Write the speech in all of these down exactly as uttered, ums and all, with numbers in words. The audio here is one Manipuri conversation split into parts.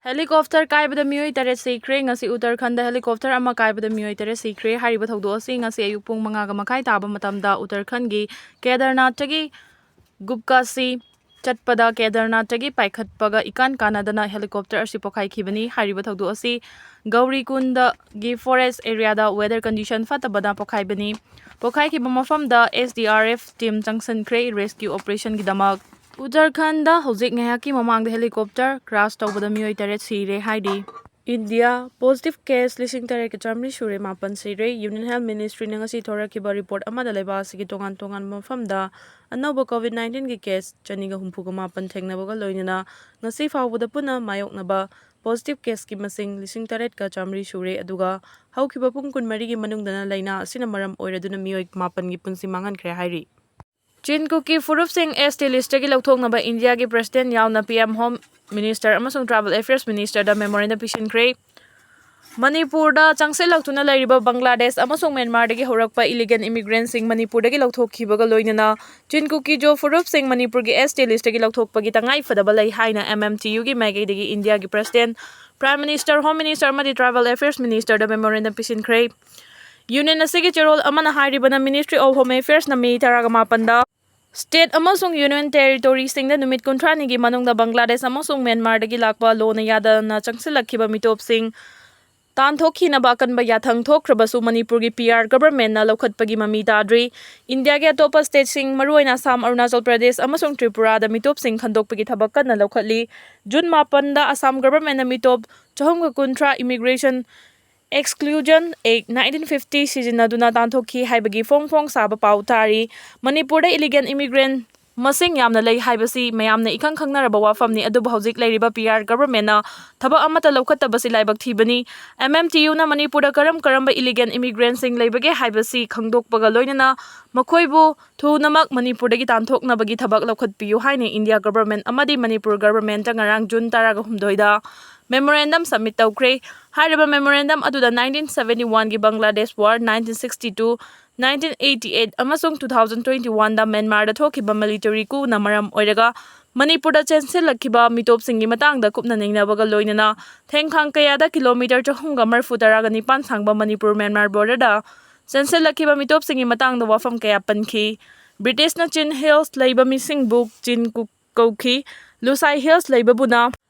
ꯍꯦꯂꯤꯀꯣꯞꯇꯔ ꯀꯥꯏꯕꯗ ꯃꯤꯑꯣꯏ ꯇꯔꯦꯠ ꯁꯤꯈ꯭ꯔꯦ꯫ ꯉꯁꯤ ꯎꯇꯔꯈꯟꯗ ꯍꯦꯂꯤꯀꯣꯞꯇꯔ ꯑꯃ ꯀꯥꯏꯕꯗ ꯃꯤꯑꯣꯏ ꯇꯔꯦꯠ ꯁꯤꯈ꯭ꯔꯦ꯫ ꯍꯥꯏꯔꯤꯕ ꯊꯧꯗꯣꯛ ꯑꯁꯤ ꯉꯁꯤ ꯑꯌꯨꯛ ꯄꯨꯡ ꯃꯉꯥꯒ ꯃꯈꯥꯏ ꯇꯥꯕ ꯃꯇꯝꯗ ꯎꯇꯔꯈꯟꯒꯤ ꯀꯦꯗꯔꯅꯥꯊꯇꯒꯤ ꯒꯨꯞꯀꯥꯁꯤ ꯆꯠꯄꯗ ꯀꯦꯗꯔꯅꯥꯊꯇꯒꯤ ꯄꯥꯏꯈꯠꯄꯒ ꯏꯀꯥꯟ ꯀꯥꯟꯅꯗꯅ ꯍꯦꯂꯤꯀꯣꯞꯇꯔ ꯑꯁꯤ ꯄꯣꯈꯥꯏꯈꯤꯕꯅꯤ꯫ ꯍꯥꯏꯔꯤꯕ ꯊꯧꯗꯣꯛ ꯑꯁꯤ ꯒꯧꯔꯤꯀꯨꯟꯗꯒꯤ ꯐꯣꯔꯦꯁ ꯑꯦꯔꯤꯌꯥꯗ ꯋꯦꯗꯔ ꯀꯟꯗꯤꯁꯟ ꯐꯠꯇꯕꯅ ꯄꯣꯈꯥꯏꯕꯅꯤ꯫ ꯄꯣꯈꯥꯏꯈꯤꯕ ꯃꯐꯝꯗ S D R F team ꯆꯪꯁꯤꯟꯈ꯭ꯔꯦ rescue operationꯒꯤꯗꯃꯛ꯫ ꯎꯇꯔꯈꯟꯗ ꯍꯧꯖꯤꯛ ꯉꯥꯏꯍꯥꯛꯀꯤ ꯃꯃꯥꯡꯗ ꯍꯦꯂꯤꯀꯣꯞꯇꯔ crash ꯇꯧꯕꯗ ꯃꯤꯑꯣꯏ ꯇꯔꯦꯠ ꯁꯤꯔꯦ ꯍꯥꯏꯔꯤ꯫ ꯏꯟꯗꯤꯌꯥ: positive case ꯂꯤꯁꯤꯡ ꯇꯔꯦꯠꯀ ꯆꯥꯃꯔꯤ ꯁꯨꯔꯦ, ꯃꯥꯄꯟ ꯁꯤꯔꯦ꯫ Union Health Ministryꯅ ꯉꯁꯤ ꯊꯣꯔꯛꯈꯤꯕ report ꯑꯃꯗ ꯂꯩꯕꯥꯛ ꯑꯁꯤꯒꯤ ꯇꯣꯉꯥꯟ ꯇꯣꯉꯥꯟꯕ ꯃꯐꯝꯗ ꯑꯅꯧꯕ COVID nineteenꯒꯤ case ꯆꯅꯤꯒ ꯍꯨꯝꯐꯨꯒ ꯃꯥꯄꯟ ꯊꯦꯡꯅꯕꯒ ꯂꯣꯏꯅꯅ ꯉꯁꯤ ꯐꯥꯎꯕꯗ ꯄꯨꯟꯅ ꯃꯥꯌꯣꯛꯅꯕ positive caseꯀꯤ ꯃꯁꯤꯡ ꯂꯤꯁꯤꯡ ꯇꯔꯦꯠꯀ ꯆꯥꯃꯔꯤ ꯁꯨꯔꯦ, ꯑꯗꯨꯒ ꯍꯧꯈꯤꯕ ꯄꯨꯡ ꯀꯨꯟꯃꯔꯤꯒꯤ ꯃꯅꯨꯡꯗꯅ ꯂꯥꯏꯅꯥ ꯑꯁꯤꯅ ꯃꯔꯝ ꯑꯣꯏꯔꯗꯨꯅ ꯃꯤꯑꯣꯏ ꯃꯥꯄꯟꯒꯤ ꯄꯨꯟꯁꯤ ꯃꯥꯡꯍꯟꯈ꯭ꯔꯦ ꯍꯥꯏꯔꯤ꯫ ꯆꯤꯟ ꯀꯨꯀꯤ ꯐꯨꯔꯨꯞꯁꯤꯡ ST listꯇꯒꯤ ꯂꯧꯊꯣꯛꯅꯕ ꯏꯟꯗꯤꯌꯥꯒꯤ President ꯌꯥꯎꯅ P M, Home Minister ꯑꯃꯁꯨꯡ Tribal Affairs Ministerꯗ memorandum ꯄꯤꯁꯤꯟꯈ꯭ꯔꯦ꯫ ꯃꯅꯤꯄꯨꯔꯗ ꯆꯪꯁꯤꯜꯂꯛꯇꯨꯅ ꯂꯩꯔꯤꯕ ꯕꯪꯒ꯭ꯂꯥꯗꯦꯁ ꯑꯃꯁꯨꯡ ꯃ꯭ꯌꯥꯟꯃꯥꯔꯗꯒꯤ ꯍꯧꯔꯛꯄ illegal immigrantꯁꯤꯡ ꯃꯅꯤꯄꯨꯔꯗꯒꯤ ꯂꯧꯊꯣꯛꯈꯤꯕꯒ ꯂꯣꯏꯅꯅ ꯆꯤꯟ ꯀꯨꯀꯤ ꯖꯣ ꯐꯨꯔꯨꯞꯁꯤꯡ ꯃꯅꯤꯄꯨꯔꯒꯤ ST listꯇꯒꯤ ꯂꯧꯊꯣꯛꯄꯒꯤ ꯇꯉꯥꯏ ꯐꯗꯕ ꯂꯩ ꯍꯥꯏꯅ MMTUꯒꯤ ꯃꯥꯏꯀꯩꯗꯒꯤ ꯏꯟꯗꯤꯌꯥꯒꯤ President, Prime Minister, Home Minister ꯑꯃꯗꯤ Tribal Affairs Ministerꯗ memorandum ꯄꯤꯁꯤꯟꯈ꯭ꯔꯦ꯫ Union ꯑꯁꯤꯒꯤ ꯆꯦꯔꯣꯜ ꯑꯃꯅ ꯍꯥꯏꯔꯤꯕꯅ Ministry of Home Affairsꯅ ꯃꯦ ꯇꯔꯥꯒ ꯃꯥꯄꯟꯗ state ꯑꯃꯁꯨꯡ union territoryꯁꯤꯡꯗ ꯅꯨꯃꯤꯠ ꯀꯨꯟꯊ꯭ꯔꯥꯅꯤꯒꯤ ꯃꯅꯨꯡꯗ ꯕꯪꯒ꯭ꯂꯥꯗꯦꯁ ꯑꯃꯁꯨꯡ ꯃ꯭ꯌꯥꯟꯃꯥꯔꯗꯒꯤ ꯂꯥꯛꯄ ꯂꯣꯅ ꯌꯥꯗꯅ ꯆꯪꯁꯤꯜꯂꯛꯈꯤꯕ ꯃꯤꯇꯣꯞꯁꯤꯡ ꯇꯥꯟꯊꯣꯛꯈꯤꯅꯕ ꯑꯀꯟꯕ ꯌꯥꯊꯪ ꯊꯣꯛꯈ꯭ꯔꯕꯁꯨ ꯃꯅꯤꯄꯨꯔꯒꯤ PR governmentꯅ ꯂꯧꯈꯠꯄꯒꯤ ꯃꯃꯤ ꯇꯥꯗ꯭ꯔꯤ꯫ ꯏꯟꯗꯤꯌꯥꯒꯤ ꯑꯇꯣꯞꯄ stateꯁꯤꯡ, ꯃꯔꯨꯑꯣꯏꯅ ꯑꯁꯥꯝ, ꯑꯔꯨꯅꯥꯆꯜ ꯄ꯭ꯔꯗꯦꯁ ꯑꯃꯁꯨꯡ ꯇ꯭ꯔꯤꯄꯨꯔꯥꯗ ꯃꯤꯇꯣꯞꯁꯤꯡ ꯈꯟꯗꯣꯛꯄꯒꯤ ꯊꯕꯛ ꯀꯟꯅ ꯂꯧꯈꯠꯂꯤ꯫ ꯖꯨꯟ ꯃꯥꯄꯟꯗ ꯑꯁꯥꯝ governmentꯅ ꯃꯤꯇꯣꯞ ꯆꯍꯨꯝꯒ ꯀꯨꯟꯊ꯭ꯔꯥ Immigration Exclusion Act nineteen fifty ꯁꯤꯖꯤꯟꯅꯗꯨꯅ ꯇꯥꯟꯊꯣꯛꯈꯤ ꯍꯥꯏꯕꯒꯤ ꯐꯣꯡ ꯐꯣꯡ ꯁꯥꯕ ꯄꯥꯎ ꯇꯥꯔꯤ꯫ ꯃꯅꯤꯄꯨꯔꯗ illegal immigrant ꯃꯁꯤꯡ ꯌꯥꯝꯅ ꯂꯩ ꯍꯥꯏꯕꯁꯤ ꯃꯌꯥꯝꯅ ꯏꯈꯪ ꯈꯪꯅꯔꯕ ꯋꯥꯐꯝꯅꯤ, ꯑꯗꯨꯕꯨ ꯍꯧꯖꯤꯛ ꯂꯩꯔꯤꯕ PR governmentꯅ ꯊꯕꯛ ꯑꯃꯠꯇ ꯂꯧꯈꯠꯇꯕꯁꯤ ꯂꯥꯏꯕꯛ ꯊꯤꯕꯅꯤ꯫ MMTUꯅ ꯃꯅꯤꯄꯨꯔꯗ ꯀꯔꯝ ꯀꯔꯝꯕ illegal immigrantꯁꯤꯡ ꯂꯩꯕꯒꯦ ꯍꯥꯏꯕꯁꯤ ꯈꯪꯗꯣꯛꯄꯒ ꯂꯣꯏꯅꯅ ꯃꯈꯣꯏꯕꯨ ꯊꯨꯅꯃꯛ ꯃꯅꯤꯄꯨꯔꯗꯒꯤ ꯇꯥꯟꯊꯣꯛꯅꯕꯒꯤ ꯊꯕꯛ ꯂꯧꯈꯠꯄꯤꯌꯨ ꯍꯥꯏꯅ ꯏꯟꯗꯤꯌꯥ government ꯑꯃꯗꯤ ꯃꯅꯤꯄꯨꯔ governmentꯇ ꯉꯔꯥꯡ ꯖꯨꯟ ꯇꯔꯥꯒ ꯍꯨꯝꯗꯣꯏꯗ memorandum submit ꯇꯧꯈ꯭ꯔꯦ꯫ ꯍꯥꯏꯔꯤꯕ memorandum ꯑꯗꯨꯗ nineteen seventy-oneꯒꯤ Bangladesh War, nineteen sixty-two, nineteen eighty-eight ꯑꯃꯁꯨꯡ two thousand twenty-oneꯗ ꯃ꯭ꯌꯥꯟꯃꯥꯔꯗ ꯊꯣꯛꯈꯤꯕ military coupꯅ ꯃꯔꯝ ꯑꯣꯏꯔꯒ ꯃꯅꯤꯄꯨꯔꯗ ꯆꯦꯟꯁꯤꯜꯂꯛꯈꯤꯕ ꯃꯤꯇꯣꯞꯁꯤꯡꯒꯤ ꯃꯇꯥꯡꯗ ꯀꯨꯞꯅ ꯅꯩꯅꯕꯒ ꯂꯣꯏꯅꯅ ꯊꯦꯡꯈꯥꯡ ꯀꯌꯥꯗ ꯀꯤꯂꯣꯃꯤꯇꯔ ꯆꯍꯨꯝꯒ ꯃꯔꯤꯐꯨ ꯇꯔꯥꯒ ꯅꯤꯄꯥꯟ ꯁꯥꯡꯕ ꯃꯅꯤꯄꯨꯔ ꯃ꯭ꯌꯥꯟꯃꯥꯔ ꯕꯣꯔꯗꯔꯗ ꯆꯦꯟꯁꯤꯜꯂꯛꯈꯤꯕ ꯃꯤꯇꯣꯞꯁꯤꯡꯒꯤ ꯃꯇꯥꯡꯗ ꯋꯥꯐꯝ ꯀꯌꯥ ꯄꯟꯈꯤ꯫ ꯕ꯭ꯔꯤꯇꯤꯁꯅ ꯆꯤꯟ ꯍꯤꯜꯁ ꯂꯩꯕ ꯃꯤꯁꯤꯡꯕꯨ ꯆꯤꯟ ꯀꯨ-, ꯀꯧꯈꯤ꯫ ꯂꯨꯁꯥꯏ ꯍꯤꯜꯁ ꯂꯩꯕꯕꯨꯅ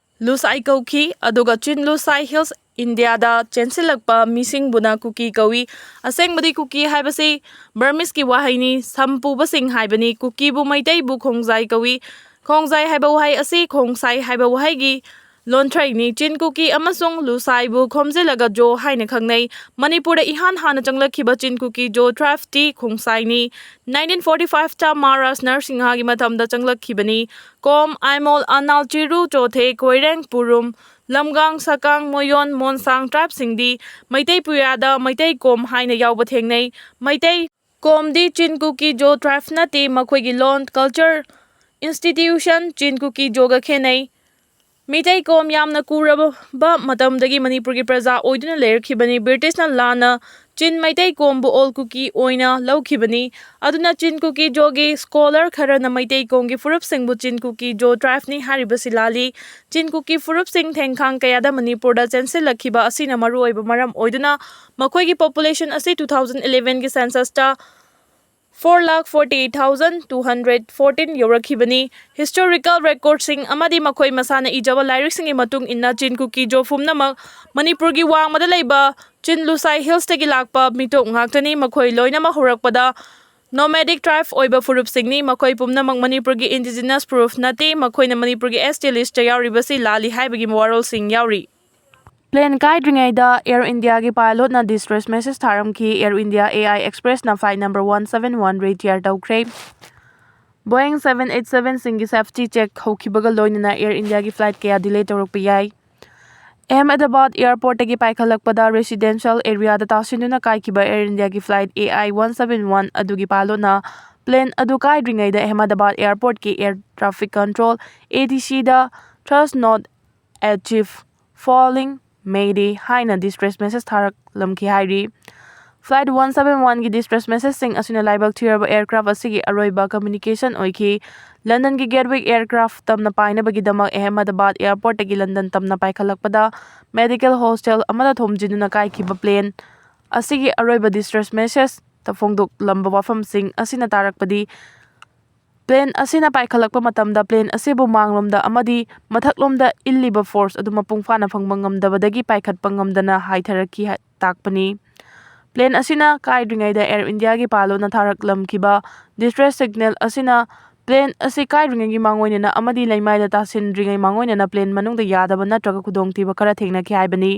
ꯂꯨꯁꯥꯏ ꯀꯧꯈꯤ, ꯑꯗꯨꯒ ꯆꯤꯟ ꯂꯨꯁꯥꯏ ꯍꯤꯜꯁ ꯏꯟꯗꯤꯌꯥꯗ ꯆꯦꯟꯁꯤꯜꯂꯛꯄ ꯃꯤꯁꯤꯡꯕꯨꯅ ꯀꯨꯀꯤ ꯀꯧꯏ꯫ ꯑꯁꯦꯡꯕꯗꯤ ꯀꯨꯀꯤ ꯍꯥꯏꯕꯁꯤ ꯕꯔꯃꯤꯁꯀꯤ ꯋꯥꯍꯩꯅꯤ, ꯁꯝ ꯄꯨꯕꯁꯤꯡ ꯍꯥꯏꯕꯅꯤ꯫ ꯀꯨꯀꯤꯕꯨ ꯃꯩꯇꯩꯕꯨ ꯈꯣꯡꯖꯥꯏ ꯀꯧꯏ꯫ ꯈꯣꯡꯖꯥꯏ ꯍꯥꯏꯕ ꯋꯥꯍꯩ ꯑꯁꯤ ꯈꯣꯡꯁꯥꯏ ꯍꯥꯏꯕ ꯋꯥꯍꯩꯒꯤ ꯂꯣꯟꯊ꯭ꯔꯩꯅꯤ꯫ ꯆꯤꯟ ꯀꯨꯀꯤ ꯑꯃꯁꯨꯡ ꯂꯨꯁꯥꯏꯕꯨ ꯈꯣꯝꯖꯤꯜꯂꯒ ꯖꯣ ꯍꯥꯏꯅ ꯈꯪꯅꯩ꯫ ꯃꯅꯤꯄꯨꯔꯗ ꯏꯍꯥꯟ ꯍꯥꯟꯅ ꯆꯪꯂꯛꯈꯤꯕ ꯆꯤꯟ ꯀꯨꯀꯤ ꯖꯣ ꯇ꯭ꯔꯥꯏꯕꯇꯤ ꯈꯣꯡꯁꯥꯏꯅꯤ꯫ ꯅꯥꯏꯟꯇꯤꯟ ꯐꯣꯔꯇꯤ ꯐꯥꯏꯚꯇ ꯃꯍꯥꯔꯥꯖ ꯅꯔꯁꯤꯡꯍꯒꯤ ꯃꯇꯝꯗ ꯆꯪꯂꯛꯈꯤꯕꯅꯤ꯫ ꯀꯣꯝ, ꯑꯥꯏꯃꯣꯜ, ꯑꯅꯥꯜ, ꯆꯤꯔꯨ, ꯆꯣꯊꯦ, ꯀꯣꯏꯔꯦꯡ, ꯄꯨꯔꯨꯝ, ꯂꯝꯒꯥꯡ, ꯁꯀꯥꯡ, ꯃꯣꯌꯣꯟ, ꯃꯣꯟꯁꯥꯡ ꯇ꯭ꯔꯥꯏꯕꯁꯤꯡꯗꯤ ꯃꯩꯇꯩ ꯄꯨꯌꯥꯗ ꯃꯩꯇꯩ ꯀꯣꯝ ꯍꯥꯏꯅ ꯌꯥꯎꯕ ꯊꯦꯡꯅꯩ꯫ ꯃꯩꯇꯩ ꯀꯣꯝꯗꯤ ꯆꯤꯟ ꯀꯨꯀꯤ ꯖꯣ ꯇ꯭ꯔꯥꯏꯕ ꯅꯠꯇꯦ, ꯃꯈꯣꯏꯒꯤ ꯂꯣꯟ, ꯀꯜꯆꯔ, ꯏꯟꯁꯇꯤꯇ꯭ꯌꯨꯁꯟ ꯆꯤꯟ ꯀꯨꯀꯤ ꯖꯣꯒ ꯈꯦꯠꯅꯩ꯫ ꯃꯤꯇꯩ ꯀꯣꯝ ꯌꯥꯝꯅ ꯀꯨꯏꯔꯕ ꯃꯇꯝꯗꯒꯤ ꯃꯅꯤꯄꯨꯔꯒꯤ ꯄ꯭ꯔꯖꯥ ꯑꯣꯏꯗꯨꯅ ꯂꯩꯔꯛꯈꯤꯕꯅꯤ꯫ ꯕ꯭ꯔꯤꯇꯤꯁꯅ ꯂꯥꯟꯅ ꯆꯤꯟ ꯃꯩꯇꯩ ꯀꯣꯝꯕꯨ ꯑꯣꯜ ꯀꯨꯀꯤ ꯑꯣꯏꯅ ꯂꯧꯈꯤꯕꯅꯤ꯫ ꯑꯗꯨꯅ ꯆꯤꯟ ꯀꯨꯀꯤ ꯖꯣꯒꯤ ꯁ꯭ꯀꯣꯂꯔ ꯈꯔꯅ ꯃꯩꯇꯩ ꯀꯣꯝꯒꯤ ꯐꯨꯔꯨꯞꯁꯤꯡꯕꯨ ꯆꯤꯟ ꯀꯨꯀꯤ ꯖꯣ ꯇ꯭ꯔꯥꯏꯕꯅꯤ ꯍꯥꯏꯔꯤꯕꯁꯤ ꯂꯥꯜꯂꯤ꯫ ꯆꯤꯟ ꯀꯨꯀꯤ ꯐꯨꯔꯨꯞꯁꯤꯡ ꯊꯦꯡꯈꯥꯡ ꯀꯌꯥꯗ ꯃꯅꯤꯄꯨꯔꯗ ꯆꯦꯟꯁꯤꯜꯂꯛꯈꯤꯕ ꯑꯁꯤꯅ ꯃꯔꯨꯑꯣꯏꯕ ꯃꯔꯝ ꯑꯣꯏꯗꯨꯅ ꯃꯈꯣꯏꯒꯤ ꯄꯣꯄꯨꯂꯦꯁꯟ ꯑꯁꯤ two thousand elevenꯒꯤ ꯁꯦꯟꯁꯁꯇ four lakh forty eight thousand two hundred fourteen ꯌꯧꯔꯛꯈꯤꯕꯅꯤ꯫ ꯍꯤꯁꯇꯣꯔꯤꯀꯦꯜ ꯔꯦꯀꯣꯔꯗꯁꯤꯡ ꯑꯃꯗꯤ ꯃꯈꯣꯏ ꯃꯁꯥꯅ ꯏꯖꯕ ꯂꯥꯏꯔꯤꯛꯁꯤꯡꯒꯤ ꯃꯇꯨꯡ ꯏꯟꯅ ꯆꯤꯟ ꯀꯨꯀꯤ ꯖꯣ ꯄꯨꯝꯅꯃꯛ ꯃꯅꯤꯄꯨꯔꯒꯤ ꯋꯥꯡꯃꯗ ꯂꯩꯕ ꯆꯤꯟ ꯂꯨꯁꯥꯏ ꯍꯤꯜꯁꯇꯒꯤ ꯂꯥꯛꯄ ꯃꯤꯇꯣꯞ ꯉꯥꯛꯇꯅꯤ꯫ ꯃꯈꯣꯏ ꯂꯣꯏꯅꯃꯛ ꯍꯧꯔꯛꯄꯗ ꯅꯣꯃꯦꯗꯤꯛ ꯇ꯭ꯔꯥꯏꯕ ꯑꯣꯏꯕ ꯐꯨꯔꯨꯞꯁꯤꯡꯅꯤ꯫ ꯃꯈꯣꯏ ꯄꯨꯝꯅꯃꯛ ꯃꯅꯤꯄꯨꯔꯒꯤ ꯏꯟꯗꯤꯖꯤꯅꯁ ꯐꯨꯔꯨꯞ ꯅꯠꯇꯦ꯫ ꯃꯈꯣꯏꯅ ꯃꯅꯤꯄꯨꯔꯒꯤ ꯑꯦꯁ ꯇꯤ ꯂꯤꯁꯇ ꯌꯥꯎꯔꯤꯕꯁꯤ ꯂꯥꯜꯂꯤ ꯍꯥꯏꯕꯒꯤ ꯋꯥꯔꯣꯜꯁꯤꯡ ꯌꯥꯎꯔꯤ꯫ ꯄ꯭ꯂꯦꯟ ꯀꯥꯏꯗ꯭ꯔꯤꯉꯩꯗ ꯑꯦꯌꯔ ꯏꯟꯗꯤꯌꯥꯒꯤ ꯄꯥꯏꯂꯣꯠꯅ ꯗꯤꯁꯇ꯭ꯔꯦꯁ ꯃꯦꯁꯦꯖ ꯊꯥꯔꯝꯈꯤ꯫ ꯑꯦꯌꯔ ꯏꯟꯗꯤꯌꯥ ꯑꯦ ꯑꯥꯏ ꯑꯦꯛꯁꯄ꯭ꯔꯦꯁꯅ flight number one seven one retire ꯇꯧꯈ꯭ꯔꯦ꯫ ꯕꯣꯌꯤꯡ ꯁꯚꯦꯟ ꯑꯩꯠ ꯁꯚꯦꯟꯁꯤꯡꯒꯤ ꯁꯦꯐꯇꯤ ꯆꯦꯛ ꯍꯧꯈꯤꯕꯒ ꯂꯣꯏꯅꯅ ꯑꯦꯌꯔ ꯏꯟꯗꯤꯌꯥꯒꯤ ꯐ꯭ꯂꯥꯏꯠ ꯀꯌꯥ ꯗꯤꯂꯦ ꯇꯧꯔꯛꯄ ꯌꯥꯏ꯫ ꯑꯍꯃꯦꯗꯕꯥꯗ ꯑꯦꯌꯔꯄꯣꯔꯠꯇꯒꯤ ꯄꯥꯏꯈꯠꯂꯛꯄꯗ ꯔꯦꯁꯤꯗꯦꯟꯁꯤꯌꯦꯜ ꯑꯦꯔꯤꯌꯥꯗ ꯇꯥꯁꯤꯟꯗꯨꯅ ꯀꯥꯏꯈꯤꯕ ꯑꯦꯌꯔ ꯏꯟꯗꯤꯌꯥꯒꯤ flight A I one seven one ꯑꯗꯨꯒꯤ ꯄꯥꯏꯂꯣꯠꯅ ꯄ꯭ꯂꯦꯟ ꯑꯗꯨ ꯀꯥꯏꯗ꯭ꯔꯤꯉꯩꯗ ꯑꯍꯃꯦꯗꯕꯥꯗ ꯑꯦꯌꯔꯄꯣꯔꯠꯀꯤ air traffic control, A T ꯁꯤꯗ thrust not achieve falling mayday ꯍꯥꯏꯅ ꯗꯤꯁꯇ꯭ꯔꯦꯁ ꯃꯦꯁꯦꯖ ꯊꯥꯔꯛꯂꯝꯈꯤ ꯍꯥꯏꯔꯤ꯫ Flight one seven one ꯒꯤ distress messageꯁꯤꯡ ꯑꯁꯤꯅ ꯂꯥꯏꯕꯛ ꯊꯤꯔꯕ aircraft ꯑꯁꯤꯒꯤ ꯑꯔꯣꯏꯕ communication ꯑꯣꯏꯈꯤ꯫ ꯂꯟꯗꯟꯒꯤ Gatwick aircraft ꯇꯝꯅ ꯄꯥꯏꯅꯕꯒꯤꯗꯃꯛ ꯑꯍꯃꯗꯕꯥꯗ airportꯇꯒꯤ ꯂꯟꯗꯟ ꯇꯝꯅ ꯄꯥꯏꯈꯠꯂꯛꯄꯗ medical hostel ꯑꯃꯗ ꯊꯣꯝꯖꯤꯟꯗꯨꯅ ꯀꯥꯏꯈꯤꯕ plane ꯑꯁꯤꯒꯤ ꯑꯔꯣꯏꯕ distress messageꯇ ꯐꯣꯡꯗꯣꯛꯂꯝꯕ ꯋꯥꯐꯝꯁꯤꯡ ꯑꯁꯤꯅ ꯇꯥꯔꯛꯄꯗꯤ, plane ꯑꯁꯤꯅ ꯄꯥꯏꯈꯠꯂꯛꯄ ꯃꯇꯝꯗ plane ꯑꯁꯤꯕꯨ ꯃꯥꯡꯂꯣꯝꯗ ꯑꯃꯗꯤ ꯃꯊꯛꯂꯣꯝꯗ ꯏꯜꯂꯤꯕ force ꯑꯗꯨ ꯃꯄꯨꯡ ꯐꯥꯅ ꯐꯪꯕ ꯉꯝꯗꯕꯗꯒꯤ ꯄꯥꯏꯈꯠꯄ ꯉꯝꯗꯅ ꯍꯥꯏꯊꯔꯛꯈꯤ ꯍꯥꯏ ꯇꯥꯛꯄꯅꯤ꯫ Plane ꯑꯁꯤꯅ ꯀꯥꯏꯗ꯭ꯔꯤꯉꯩꯗ Air Indiaꯒꯤ pilotꯅ ꯊꯥꯔꯛꯂꯝꯈꯤꯕ distress signal ꯑꯁꯤꯅ plane ꯑꯁꯤ ꯀꯥꯏꯗ꯭ꯔꯤꯉꯩꯒꯤ ꯃꯥꯡꯑꯣꯏꯅꯅ ꯑꯃꯗꯤ ꯂꯩꯃꯥꯏꯗ ꯇꯥꯁꯤꯟꯗ꯭ꯔꯤꯉꯩ ꯃꯥꯡꯑꯣꯏꯅꯅ plane ꯃꯅꯨꯡꯗ ꯌꯥꯗꯕ ꯅꯠꯇ꯭ꯔꯒ ꯈꯨꯗꯣꯡꯊꯤꯕ ꯈꯔ ꯊꯦꯡꯅꯈꯤ ꯍꯥꯏꯕꯅꯤ꯫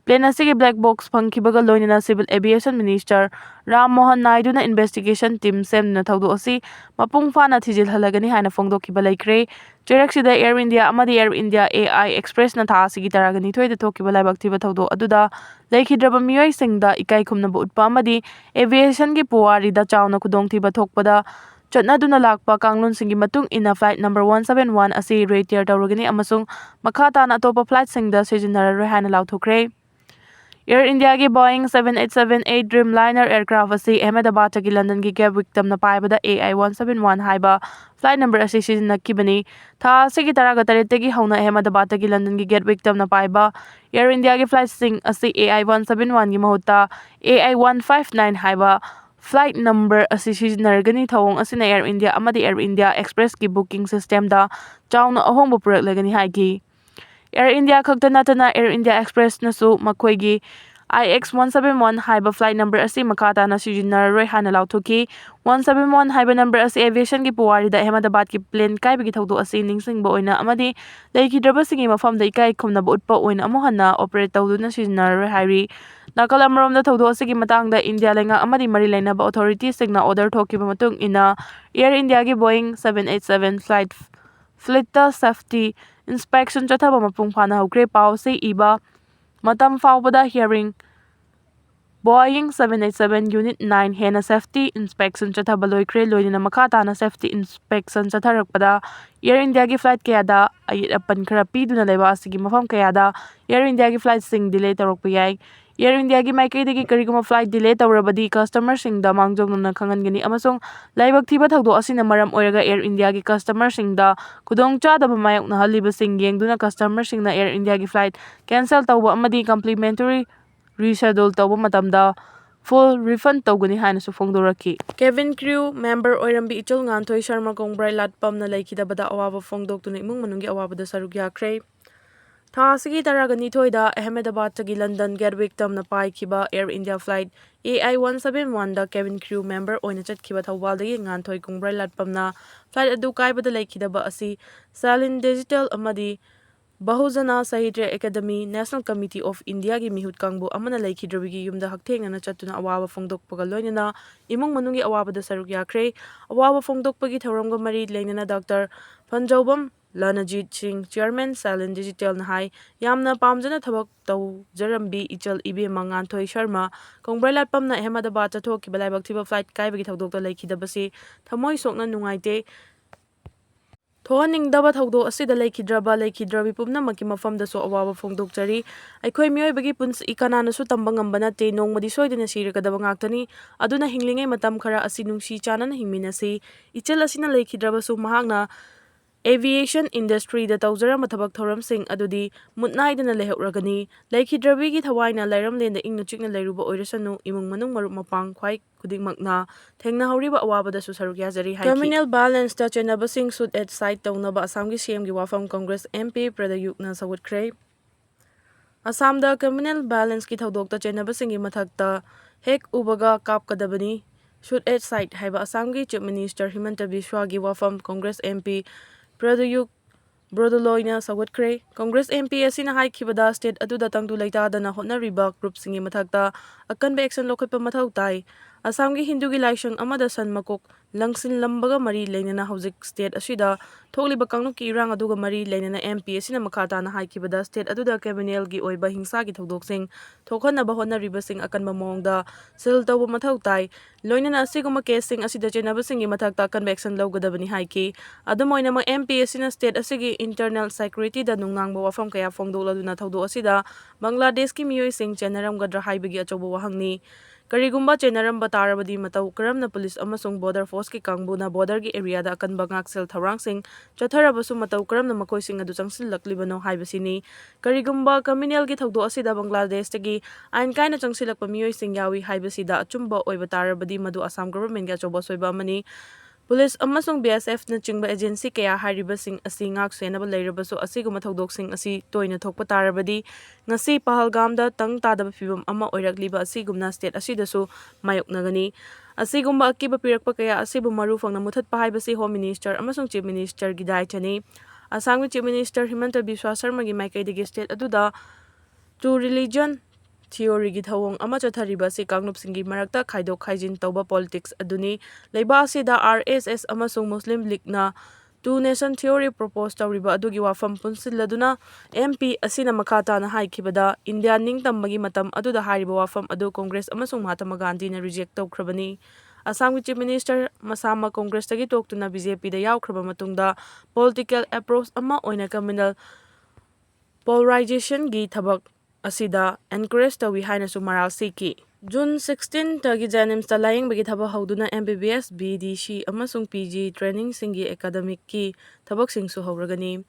Plane ꯑꯁꯤꯒꯤ black box ꯐꯪꯈꯤꯕꯒ ꯂꯣꯏꯅꯅ Civil Aviation Minister Ram Mohan ꯅꯥꯏꯗꯨꯅ investigation team ꯁꯦꯝꯗꯨꯅ ꯊꯧꯗꯣꯛ ꯑꯁꯤ ꯃꯄꯨꯡ ꯐꯥꯅ ꯊꯤꯖꯤꯜꯍꯜꯂꯒꯅꯤ ꯍꯥꯏꯅ ꯐꯣꯡꯗꯣꯛꯈꯤꯕ ꯂꯩꯈ꯭ꯔꯦ꯫ ꯆꯩꯔꯛꯁꯤꯗ Air India ꯑꯃꯗꯤ Air India A I Expressꯅ ꯊꯥ ꯑꯁꯤꯒꯤ ꯇꯔꯥꯒ ꯅꯤꯊꯣꯏꯗ ꯊꯣꯛꯈꯤꯕ ꯂꯥꯏꯕꯛ ꯊꯤꯕ ꯊꯧꯗꯣꯛ ꯑꯗꯨꯗ ꯂꯩꯈꯤꯗ꯭ꯔꯕ ꯃꯤꯑꯣꯏꯁꯤꯡꯗ ꯏꯀꯥꯏ ꯈꯨꯝꯅꯕ ꯎꯠꯄ ꯑꯃꯗꯤ aviationꯒꯤ ꯄꯨꯋꯥꯔꯤꯗ ꯆꯥꯎꯅ ꯈꯨꯗꯣꯡꯊꯤꯕ ꯊꯣꯛꯄꯗ ꯆꯠꯅꯗꯨꯅ ꯂꯥꯛꯄ ꯀꯥꯡꯂꯣꯟꯁꯤꯡꯒꯤ ꯃꯇꯨꯡ ꯏꯟꯅ flight number one seven one ꯑꯁꯤ retire ꯇꯧꯔꯒꯅꯤ ꯑꯃꯁꯨꯡ ꯃꯈꯥ ꯇꯥꯅ ꯑꯇꯣꯞꯄ flightꯁꯤꯡꯗ ꯁꯤꯖꯤꯟꯅꯔꯔꯣꯏ ꯍꯥꯏꯅ ꯂꯥꯎꯊꯣꯛꯈ꯭ꯔꯦ꯫ Air Indiaꯒꯤ Boeing seven eight seven eight Dreamliner aircraft ꯑꯁꯤ ꯑꯍꯃꯗꯕꯥꯗꯇꯒꯤ ꯂꯟꯗꯟꯒꯤ Gatwick ꯇꯝꯅ ꯄꯥꯏꯕꯗ A I one seven one ꯍꯥꯏꯕ flight number ꯑꯁꯤ ꯁꯤꯖꯤꯟꯅꯈꯤꯕꯅꯤ꯫ ꯊꯥ ꯑꯁꯤꯒꯤ ꯇꯔꯥꯒ ꯇꯔꯦꯠꯇꯒꯤ ꯍꯧꯅ ꯑꯍꯃꯗꯕꯥꯗꯇꯒꯤ ꯂꯟꯗꯟꯒꯤ Gatwick ꯇꯝꯅ ꯄꯥꯏꯕ Air Indiaꯒꯤ flightꯁꯤꯡ ꯑꯁꯤ A I one seven oneꯒꯤ ꯃꯍꯨꯠꯇ A I one five nine ꯍꯥꯏꯕ flight number ꯑꯁꯤ ꯁꯤꯖꯤꯟꯅꯔꯒꯅꯤ꯫ ꯊꯧꯑꯣꯡ ꯑꯁꯤꯅ Air India ꯑꯃꯗꯤ Air India Expressꯀꯤ booking systemꯗ ꯆꯥꯎꯅ ꯑꯍꯣꯡꯕ ꯄꯨꯔꯛꯂꯒꯅꯤ ꯍꯥꯏꯈꯤ꯫ Air India ꯈꯛꯇ ꯅꯠꯇꯅ Air India Expressꯅꯁꯨ ꯃꯈꯣꯏꯒꯤ I X one seven one ꯍꯥꯏꯕ flight number ꯑꯁꯤ ꯃꯈꯥ ꯇꯥꯅ ꯁꯤꯖꯤꯟꯅꯔꯔꯣꯏ ꯍꯥꯏꯅ ꯂꯥꯎꯊꯣꯛꯈꯤ꯫ One seven one ꯍꯥꯏꯕ number ꯑꯁꯤ aviationꯒꯤ ꯄꯨꯋꯥꯔꯤꯗ ꯑꯍꯃꯗꯕꯥꯗꯀꯤ plane ꯀꯥꯏꯕꯒꯤ ꯊꯧꯗꯣꯛ ꯑꯁꯤ ꯅꯤꯡꯁꯤꯡꯕ ꯑꯣꯏꯅ ꯑꯃꯗꯤ ꯂꯩꯈꯤꯗ꯭ꯔꯕꯁꯤꯡꯒꯤ ꯃꯐꯝꯗ ꯏꯀꯥꯏ ꯈꯨꯝꯅꯕ ꯎꯠꯄ ꯑꯣꯏꯅ ꯑꯃꯨꯛ ꯍꯟꯅ operate ꯇꯧꯗꯨꯅ ꯁꯤꯖꯤꯟꯅꯔꯔꯣꯏ ꯍꯥꯏꯔꯤ꯫ ꯅꯥꯀꯜ ꯑꯃꯔꯣꯝꯗ ꯊꯧꯗꯣꯛ ꯑꯁꯤꯒꯤ ꯃꯇꯥꯡꯗ ꯏꯟꯗꯤꯌꯥ ꯂꯩꯉꯥꯛ ꯑꯃꯗꯤ ꯃꯔꯤ ꯂꯩꯅꯕ authorityꯁꯤꯡꯅ order ꯊꯣꯛꯈꯤꯕ ꯃꯇꯨꯡ ꯏꯟꯅ Air Indiaꯒꯤ Boeing seven eight seven flight fleetꯇ safety inspection ꯆꯠꯊꯕ ꯃꯄꯨꯡ ꯐꯥꯅ ꯍꯧꯈ꯭ꯔꯦ꯫ ꯄꯥꯎ ꯑꯁꯤ ꯏꯕ ꯃꯇꯝ ꯐꯥꯎꯕꯗ hearing Boeing seven eight seven Unit nine ꯍꯦꯟꯅ safety inspection ꯆꯠꯊꯕ ꯂꯣꯏꯈ꯭ꯔꯦ, ꯂꯣꯏꯅꯅ ꯃꯈꯥ ꯇꯥꯅ safety inspection ꯆꯠꯊꯔꯛꯄꯗ Air Indiaꯒꯤ flight ꯀꯌꯥꯗ ꯑꯌꯦꯠ ꯑꯄꯟ ꯈꯔ ꯄꯤꯗꯨꯅ ꯂꯩꯕꯥꯛ ꯑꯁꯤꯒꯤ ꯃꯐꯝ ꯀꯌꯥꯗ Air Indiaꯒꯤ flightꯁꯤꯡ delay ꯇꯧꯔꯛꯄ ꯌꯥꯏ꯫ Air Indiaꯒꯤ ꯃꯥꯏꯀꯩꯗꯒꯤ ꯀꯔꯤꯒꯨꯝꯕ flight delay ꯇꯧꯔꯕꯗꯤ customerꯁꯤꯡꯗ ꯃꯥꯡꯖꯧꯅꯅ ꯈꯪꯍꯟꯒꯅꯤ ꯑꯃꯁꯨꯡ ꯂꯥꯏꯕꯛ ꯊꯤꯕ ꯊꯧꯗꯣꯛ ꯑꯁꯤꯅ ꯃꯔꯝ ꯑꯣꯏꯔꯒ Air Indiaꯒꯤ customerꯁꯤꯡꯗ ꯈꯨꯗꯣꯡꯆꯥꯗꯕ ꯃꯥꯌꯣꯛꯅꯍꯜꯂꯤꯕꯁꯤꯡ ꯌꯦꯡꯗꯨꯅ customerꯁꯤꯡꯅ Air Indiaꯒꯤ flight cancel ꯇꯧꯕ ꯑꯃꯗꯤ complimentary reschedule ꯇꯧꯕ ꯃꯇꯝꯗ full refund ꯇꯧꯒꯅꯤ ꯍꯥꯏꯅꯁꯨ ꯐꯣꯡꯗꯣꯔꯛꯈꯤ꯫ Cabin crew member ꯑꯣꯏꯔꯝꯕꯤ ꯏꯆꯜ ꯉꯥꯟꯊꯣꯏ ꯁꯔꯃ ꯀꯣꯡꯕ꯭ꯔꯩ ꯂꯥꯠꯄꯝꯅ ꯂꯩꯈꯤꯗꯕꯗ ꯑꯋꯥꯕ ꯐꯣꯡꯗꯣꯛꯇꯨꯅ ꯏꯃꯨꯡ ꯃꯅꯨꯡꯒꯤ ꯑꯋꯥꯕꯗ ꯁꯔꯨꯛ ꯌꯥꯈ꯭ꯔꯦ꯫ ꯊꯥ ꯑꯁꯤꯒꯤ ꯇꯔꯥꯒ ꯅꯤꯊꯣꯏꯗ ꯑꯍꯃꯦꯗꯕꯥꯗꯇꯒꯤ ꯂꯟꯗꯟ ꯒꯦꯠꯋꯤꯛ ꯇꯝꯅ ꯄꯥꯏꯈꯤꯕ Air India flight A I one seven oneꯗ cabin crew member ꯑꯣꯏꯅ ꯆꯠꯈꯤꯕ ꯊꯧꯕꯥꯜꯗꯒꯤ ꯉꯥꯟꯊꯣꯏ ꯀꯣꯡꯕ꯭ꯔꯩ ꯂꯥꯠꯄꯝꯅ flight ꯑꯗꯨ ꯀꯥꯏꯕꯗ ꯂꯩꯈꯤꯗꯕ ꯑꯁꯤ Salin Digital ꯑꯃꯗꯤ ꯕꯍꯨꯖꯅ ꯁꯥꯍꯤꯇ꯭ꯌ ꯑꯦꯀꯥꯗꯃꯤ, National Committee of Indiaꯒꯤ ꯃꯤꯍꯨꯠ ꯀꯥꯡꯕꯨ ꯑꯃꯅ ꯂꯩꯈꯤꯗ꯭ꯔꯕꯤꯒꯤ ꯌꯨꯝꯗ ꯍꯛꯊꯦꯡꯅꯅ ꯆꯠꯇꯨꯅ ꯑꯋꯥꯕ ꯐꯣꯡꯗꯣꯛꯄꯒ ꯂꯣꯏꯅꯅ ꯏꯃꯨꯡ ꯃꯅꯨꯡꯒꯤ ꯑꯋꯥꯕꯗ ꯁꯔꯨꯛ ꯌꯥꯈ꯭ꯔꯦ꯫ ꯑꯋꯥꯕ ꯐꯣꯡꯗꯣꯛꯄꯒꯤ ꯊꯧꯔꯝꯒ ꯃꯔꯤ ꯂꯩꯅꯅ ꯗꯥꯛꯇꯔ ꯐꯟꯖꯧꯕꯝ ꯂꯅꯖꯤꯠ ꯁꯤꯡ, Chairman Salin Digitalꯅ ꯍꯥꯏ, ꯌꯥꯝꯅ ꯄꯥꯝꯖꯅ ꯊꯕꯛ ꯇꯧꯖꯔꯝꯕꯤ ꯏꯆꯜ ꯏꯕꯦꯝꯃ ꯉꯥꯟꯊꯣꯏ ꯁꯔꯃ ꯀꯣꯡꯕ꯭ꯔꯩ ꯂꯥꯠꯄꯝꯅ ꯑꯍꯃꯦꯗꯕꯥꯗ ꯆꯠꯊꯣꯛꯈꯤꯕ ꯂꯥꯏꯕꯛ ꯊꯤꯕ flight ꯀꯥꯏꯕꯒꯤ ꯊꯧꯗꯣꯛꯇ ꯂꯩꯈꯤꯗꯕꯁꯤ ꯊꯃꯣꯏ ꯁꯣꯛꯅ ꯅꯨꯡꯉꯥꯏꯇꯦ꯫ ꯊꯣꯛꯍꯟꯅꯤꯡꯗꯕ ꯊꯧꯗꯣꯛ ꯑꯁꯤꯗ ꯂꯩꯈꯤꯗ꯭ꯔꯕ, ꯂꯩꯈꯤꯗ꯭ꯔꯕꯤ ꯄꯨꯝꯅꯃꯛꯀꯤ ꯃꯐꯝꯗꯁꯨ ꯑꯋꯥꯕ ꯐꯣꯡꯗꯣꯛꯆꯔꯤ꯫ ꯑꯩꯈꯣꯏ ꯃꯤꯑꯣꯏꯕꯒꯤ ꯄꯨꯟꯁꯤ ꯀꯅꯥꯅꯁꯨ ꯇꯝꯕ ꯉꯝꯕ ꯅꯠꯇꯦ, ꯅꯣꯡꯃꯗꯤ ꯁꯣꯏꯗꯅ ꯁꯤꯔꯒꯗꯕ ꯉꯥꯛꯇꯅꯤ꯫ ꯑꯗꯨꯅ ꯍꯤꯡꯂꯤꯉꯩ ꯃꯇꯝ ꯈꯔ ꯑꯁꯤ ꯅꯨꯡꯁꯤ ꯆꯥꯟꯅꯅ ꯍꯤꯡꯃꯤꯟꯅꯁꯤ꯫ ꯏꯆꯜ ꯑꯁꯤꯅ ꯂꯩꯈꯤꯗ꯭ꯔꯕꯁꯨ, ꯃꯍꯥꯛꯅ aviation industryꯗ ꯇꯧꯖꯔꯝꯕ ꯊꯕꯛ ꯊꯧꯔꯝꯁꯤꯡ ꯑꯗꯨꯗꯤ ꯃꯨꯠ ꯅꯥꯏꯗꯅ ꯂꯩꯍꯧꯔꯒꯅꯤ꯫ ꯂꯩꯈꯤꯗ꯭ꯔꯕꯤꯒꯤ ꯊꯋꯥꯏꯅ ꯂꯩꯔꯝꯂꯦꯟꯗ ꯏꯪꯅ ꯆꯤꯛꯅ ꯂꯩꯔꯨꯕ ꯑꯣꯏꯔꯁꯅꯨ, ꯏꯃꯨꯡ ꯃꯅꯨꯡ ꯃꯔꯨꯞ ꯃꯄꯥꯡ ꯈ꯭ꯋꯥꯏ ꯈꯨꯗꯤꯡꯃꯛꯅ ꯊꯦꯡꯅꯍꯧꯔꯤꯕ ꯑꯋꯥꯕꯗꯁꯨ ꯁꯔꯨꯛ ꯌꯥꯖꯔꯤ ꯍꯥꯏꯈꯤ꯫ Communal violenceꯇ ꯆꯦꯟꯅꯕꯁꯤꯡ shoot at sight ꯇꯧꯅꯕ ꯑꯁꯥꯝꯒꯤ CMꯒꯤ ꯋꯥꯐꯝ Congress MP ꯄ꯭ꯔꯗꯌꯨꯛꯅ ꯁꯧꯒꯠꯈ꯭ꯔꯦ꯫ ꯑꯁꯥꯝꯗ communal violenceꯀꯤ ꯊꯧꯗꯣꯛꯇ ꯆꯦꯟꯅꯕꯁꯤꯡꯒꯤ ꯃꯊꯛꯇ ꯍꯦꯛ ꯎꯕꯒ ꯀꯥꯞꯀꯗꯕꯅꯤ, shoot at sight ꯍꯥꯏꯕ ꯑꯁꯥꯝꯒꯤ Chief Minister ꯍꯤꯃꯟꯇ ꯕꯤꯁ꯭ꯋꯥꯒꯤ ꯋꯥꯐꯝ Congress MP ꯄ꯭ꯔꯗꯌꯨꯛ ꯕ꯭ꯔꯣꯗꯣꯂꯣꯏꯅ ꯁꯧꯒꯠꯈ꯭ꯔꯦ꯫ Congress MP ꯑꯁꯤꯅ ꯍꯥꯏꯈꯤꯕꯗ state ꯑꯗꯨꯗ ꯇꯪꯗꯨ ꯂꯩꯇꯥꯗꯅ ꯍꯣꯠꯅꯔꯤꯕ groupꯁꯤꯡꯒꯤ ꯃꯊꯛꯇ ꯑꯀꯟꯕ action ꯂꯧꯈꯠꯄ ꯃꯊꯧ ꯇꯥꯏ꯫ ꯑꯁꯥꯝꯒꯤ ꯍꯤꯟꯗꯨꯒꯤ ꯂꯥꯏꯁꯪ ꯑꯃꯗ ꯁꯟ ꯃꯀꯣꯛ ꯂꯪꯁꯤꯜꯂꯝꯕꯒ ꯃꯔꯤ ꯂꯩꯅꯅ ꯍꯧꯖꯤꯛ state ꯑꯁꯤꯗ ꯊꯣꯛꯂꯤꯕ ꯀꯥꯡꯂꯨꯞꯀꯤ ꯏꯔꯥꯡ ꯑꯗꯨꯒ ꯃꯔꯤ ꯂꯩꯅꯅ M P ꯑꯁꯤꯅ ꯃꯈꯥ ꯇꯥꯅ ꯍꯥꯏꯈꯤꯕꯗ, state ꯑꯗꯨꯗ criminalꯒꯤ ꯑꯣꯏꯕ ꯍꯤꯡꯁꯥꯒꯤ ꯊꯧꯗꯣꯛꯁꯤꯡ ꯊꯣꯛꯍꯟꯅꯕ ꯍꯣꯠꯅꯔꯤꯕꯁꯤꯡ ꯑꯀꯟꯕ ꯃꯑꯣꯡꯗ seal ꯇꯧꯕ ꯃꯊꯧ ꯇꯥꯏ꯫ ꯂꯣꯏꯅꯅ ꯑꯁꯤꯒꯨꯝꯕ caseꯁꯤꯡ ꯑꯁꯤꯗ ꯆꯦꯟꯅꯕꯁꯤꯡꯒꯤ ꯃꯊꯛꯇ ꯑꯀꯟꯕ action ꯂꯧꯒꯗꯕꯅꯤ ꯍꯥꯏꯈꯤ꯫ ꯑꯗꯨꯝ ꯑꯣꯏꯅꯃꯛ, M P ꯑꯁꯤꯅ state ꯑꯁꯤꯒꯤ internal securityꯗ ꯅꯨꯡꯅꯥꯡꯕ ꯋꯥꯐꯝ ꯀꯌꯥ ꯐꯣꯡꯗꯣꯛꯂꯗꯨꯅ ꯊꯧꯗꯣꯛ ꯑꯁꯤꯗ ꯕꯪꯒ꯭ꯂꯥꯗꯦꯁꯀꯤ ꯃꯤꯑꯣꯏꯁꯤꯡ ꯆꯦꯟꯅꯔꯝꯒꯗ꯭ꯔꯥ ꯍꯥꯏꯕꯒꯤ ꯑꯆꯧꯕ ꯋꯥꯍꯪꯅꯤ꯫ ꯀꯔꯤꯒꯨꯝꯕ ꯆꯦꯟꯅꯔꯝꯕ ꯇꯥꯔꯕꯗꯤ, ꯃꯇꯧ ꯀꯔꯝꯅ police ꯑꯃꯁꯨꯡ border forceꯀꯤ ꯀꯥꯡꯕꯨꯅ borderꯒꯤ areaꯗ ꯑꯀꯟꯕ ꯉꯥꯛꯁꯦꯜ ꯊꯧꯔꯥꯡꯁꯤꯡ ꯆꯠꯊꯔꯕꯁꯨ ꯃꯇꯧ ꯀꯔꯝꯅ ꯃꯈꯣꯏꯁꯤꯡ ꯑꯗꯨ ꯆꯪꯁꯤꯜꯂꯛꯂꯤꯕꯅꯣ ꯍꯥꯏꯕꯁꯤꯅꯤ꯫ ꯀꯔꯤꯒꯨꯝꯕ criminalꯒꯤ ꯊꯧꯗꯣꯛ ꯑꯁꯤꯗ ꯕꯪꯒ꯭ꯂꯥꯗꯦꯁꯇꯒꯤ ꯑꯥꯏꯟ ꯀꯥꯏꯅ ꯆꯪꯁꯤꯜꯂꯛꯄ ꯃꯤꯑꯣꯏꯁꯤꯡ ꯌꯥꯎꯏ ꯍꯥꯏꯕꯁꯤꯗ ꯑꯆꯨꯝꯕ ꯑꯣꯏꯕ ꯇꯥꯔꯕꯗꯤ, ꯃꯗꯨ ꯑꯁꯥꯝ governmentꯒꯤ ꯑꯆꯧꯕ ꯑꯁꯣꯏꯕ ꯑꯃꯅꯤ꯫ Police ꯑꯃꯁꯨꯡ B S Fꯅꯆꯤꯡꯕ agency ꯀꯌꯥ ꯍꯥꯏꯔꯤꯕꯁꯤꯡ ꯑꯁꯤ ꯉꯥꯛ ꯁꯦꯟꯅꯕ ꯂꯩꯔꯕꯁꯨ, ꯑꯁꯤꯒꯨꯝꯕ ꯊꯧꯗꯣꯛꯁꯤꯡ ꯑꯁꯤ ꯇꯣꯏꯅ ꯊꯣꯛꯄ ꯇꯥꯔꯕꯗꯤ, ꯉꯁꯤ ꯄꯍꯜꯒꯥꯝꯗ ꯇꯪ ꯇꯥꯗꯕ ꯐꯤꯚꯝ ꯑꯃ ꯑꯣꯏꯔꯛꯂꯤꯕ ꯑꯁꯤꯒꯨꯝꯅ state ꯑꯁꯤꯗꯁꯨ ꯃꯥꯌꯣꯛꯅꯒꯅꯤ꯫ ꯑꯁꯤꯒꯨꯝꯕ ꯑꯀꯤꯕ ꯄꯤꯔꯛꯄ ꯀꯌꯥ ꯑꯁꯤꯕꯨ ꯃꯔꯨ ꯐꯪꯅ ꯃꯨꯊꯠꯄ ꯍꯥꯏꯕꯁꯤ Home Minister ꯑꯃꯁꯨꯡ Chief Ministerꯒꯤ ꯗꯥꯏꯇꯅꯤ꯫ ꯑꯁꯥꯝꯒꯤ Chief Minister ꯍꯤꯃꯟꯇ ꯕꯤꯁ꯭ꯋꯥ ꯁꯔꯃꯒꯤ ꯃꯥꯏꯀꯩꯗꯒꯤ state ꯑꯗꯨꯗ two religion theoryꯒꯤ ꯊꯧꯑꯣꯡ ꯑꯃ ꯆꯠꯊꯔꯤꯕ ꯑꯁꯤ ꯀꯥꯡꯂꯨꯞꯁꯤꯡꯒꯤ ꯃꯔꯛꯇ ꯈꯥꯏꯗꯣꯛ ꯈꯥꯏꯖꯤꯟ ꯇꯧꯕ politics ꯑꯗꯨꯅꯤ꯫ ꯂꯩꯕꯥꯛ ꯑꯁꯤꯗ R S S ꯑꯃꯁꯨꯡ Muslim Leagueꯅ two nation theory propose ꯇꯧꯔꯤꯕ ꯑꯗꯨꯒꯤ ꯋꯥꯐꯝ ꯄꯨꯟꯁꯤꯜꯂꯗꯨꯅ, M P ꯑꯁꯤꯅ ꯃꯈꯥ ꯇꯥꯅ ꯍꯥꯏꯈꯤꯕꯗ, India ꯅꯤꯡꯇꯝꯕꯒꯤ ꯃꯇꯝ ꯑꯗꯨꯗ ꯍꯥꯏꯔꯤꯕ ꯋꯥꯐꯝ ꯑꯗꯨ Congress ꯑꯃꯁꯨꯡ ꯃꯍꯥꯇꯃꯥ ꯒꯥꯟꯙꯤꯅ reject ꯇꯧꯈ꯭ꯔꯕꯅꯤ꯫ ꯑꯁꯥꯝꯒꯤ Chief Minister ꯃꯁꯥꯃꯛ Congressꯇꯒꯤ ꯇꯣꯛꯇꯨꯅ B J Pꯗ ꯌꯥꯎꯈ꯭ꯔꯕ ꯃꯇꯨꯡꯗ, political approach ꯑꯃ ꯑꯣꯏꯅ communal polarizationꯒꯤ ꯊꯕꯛ ꯑꯁꯤꯗ encourage ꯇꯧꯏ ꯍꯥꯏꯅꯁꯨ ꯃꯔꯥꯜ ꯁꯤꯈꯤ꯫ June sixteenꯇꯒꯤ JNIMSꯇ ꯂꯥꯌꯦꯡꯕꯒꯤ ꯊꯕꯛ ꯍꯧꯗꯨꯅ M B B S, B D C ꯑꯃꯁꯨꯡ P G trainingꯁꯤꯡꯒꯤ academicꯀꯤ ꯊꯕꯛꯁꯤꯡꯁꯨ ꯍꯧꯔꯒꯅꯤ꯫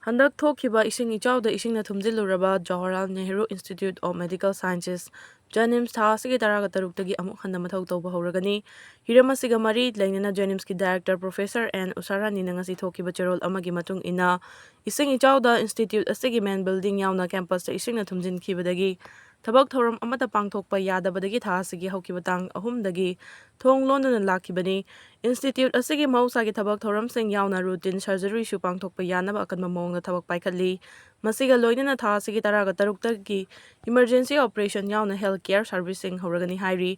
ꯍꯟꯗꯛ ꯊꯣꯛꯈꯤꯕ ꯏꯁꯤꯡ ꯏꯆꯥꯎꯗ ꯏꯁꯤꯡꯅ ꯊꯨꯝꯖꯤꯜꯂꯨꯔꯕ Jawaharlal Nehru Institute of Medical Sciences, JNIMS, ꯊꯥ ꯑꯁꯤꯒꯤ ꯇꯔꯥꯒ ꯇꯔꯨꯛꯇꯒꯤ ꯑꯃꯨꯛ ꯍꯟꯅ ꯃꯊꯧ ꯇꯧꯕ ꯍꯧꯔꯒꯅꯤ꯫ ꯍꯤꯔꯝ ꯑꯁꯤꯒ ꯃꯔꯤ ꯂꯩꯅꯅ JNIMSꯀꯤ director Professor N ꯎꯁꯥꯔꯥꯅꯤꯅ ꯉꯁꯤ ꯊꯣꯛꯈꯤꯕ ꯆꯦꯔꯣꯜ ꯑꯃꯒꯤ ꯃꯇꯨꯡ ꯏꯟꯅ, ꯏꯁꯤꯡ ꯏꯆꯥꯎꯗ institute ꯑꯁꯤꯒꯤ main building ꯌꯥꯎꯅ campusꯇ ꯏꯁꯤꯡꯅ ꯊꯨꯝꯖꯤꯟꯈꯤꯕꯗꯒꯤ ꯊꯕꯛ ꯊꯧꯔꯝ ꯑꯃꯠꯇ ꯄꯥꯡꯊꯣꯛꯄ ꯌꯥꯗꯕꯗꯒꯤ ꯊꯥ ꯑꯁꯤꯒꯤ ꯍꯧꯈꯤꯕ ꯇꯥꯡ ꯑꯍꯨꯝꯗꯒꯤ ꯊꯣꯡ ꯂꯣꯟꯗꯨꯅ ꯂꯥꯛꯈꯤꯕꯅꯤ꯫ ꯏꯟꯁꯇꯤꯇ꯭ꯌꯨꯠ ꯑꯁꯤꯒꯤ ꯃꯍꯧꯁꯥꯒꯤ ꯊꯕꯛ ꯊꯧꯔꯝꯁꯤꯡ ꯌꯥꯎꯅ ꯔꯨꯇꯤꯟ ꯁꯔꯖꯔꯤꯁꯨ ꯄꯥꯡꯊꯣꯛꯄ ꯌꯥꯅꯕ ꯑꯀꯟꯕ ꯃꯑꯣꯡꯗ ꯊꯕꯛ ꯄꯥꯏꯈꯠꯂꯤ꯫ ꯃꯁꯤꯒ ꯂꯣꯏꯅꯅ ꯊꯥ ꯑꯁꯤꯒꯤ ꯇꯔꯥꯒ ꯇꯔꯨꯛꯇꯒꯤ ꯏꯃꯔꯖꯦꯟꯁꯤ ꯑꯣꯄꯔꯦꯁꯟ ꯌꯥꯎꯅ ꯍꯦꯜꯊ ꯀꯦꯌꯔ ꯁꯔꯚꯤꯁꯁꯤꯡ ꯍꯧꯔꯒꯅꯤ ꯍꯥꯏꯔꯤ꯫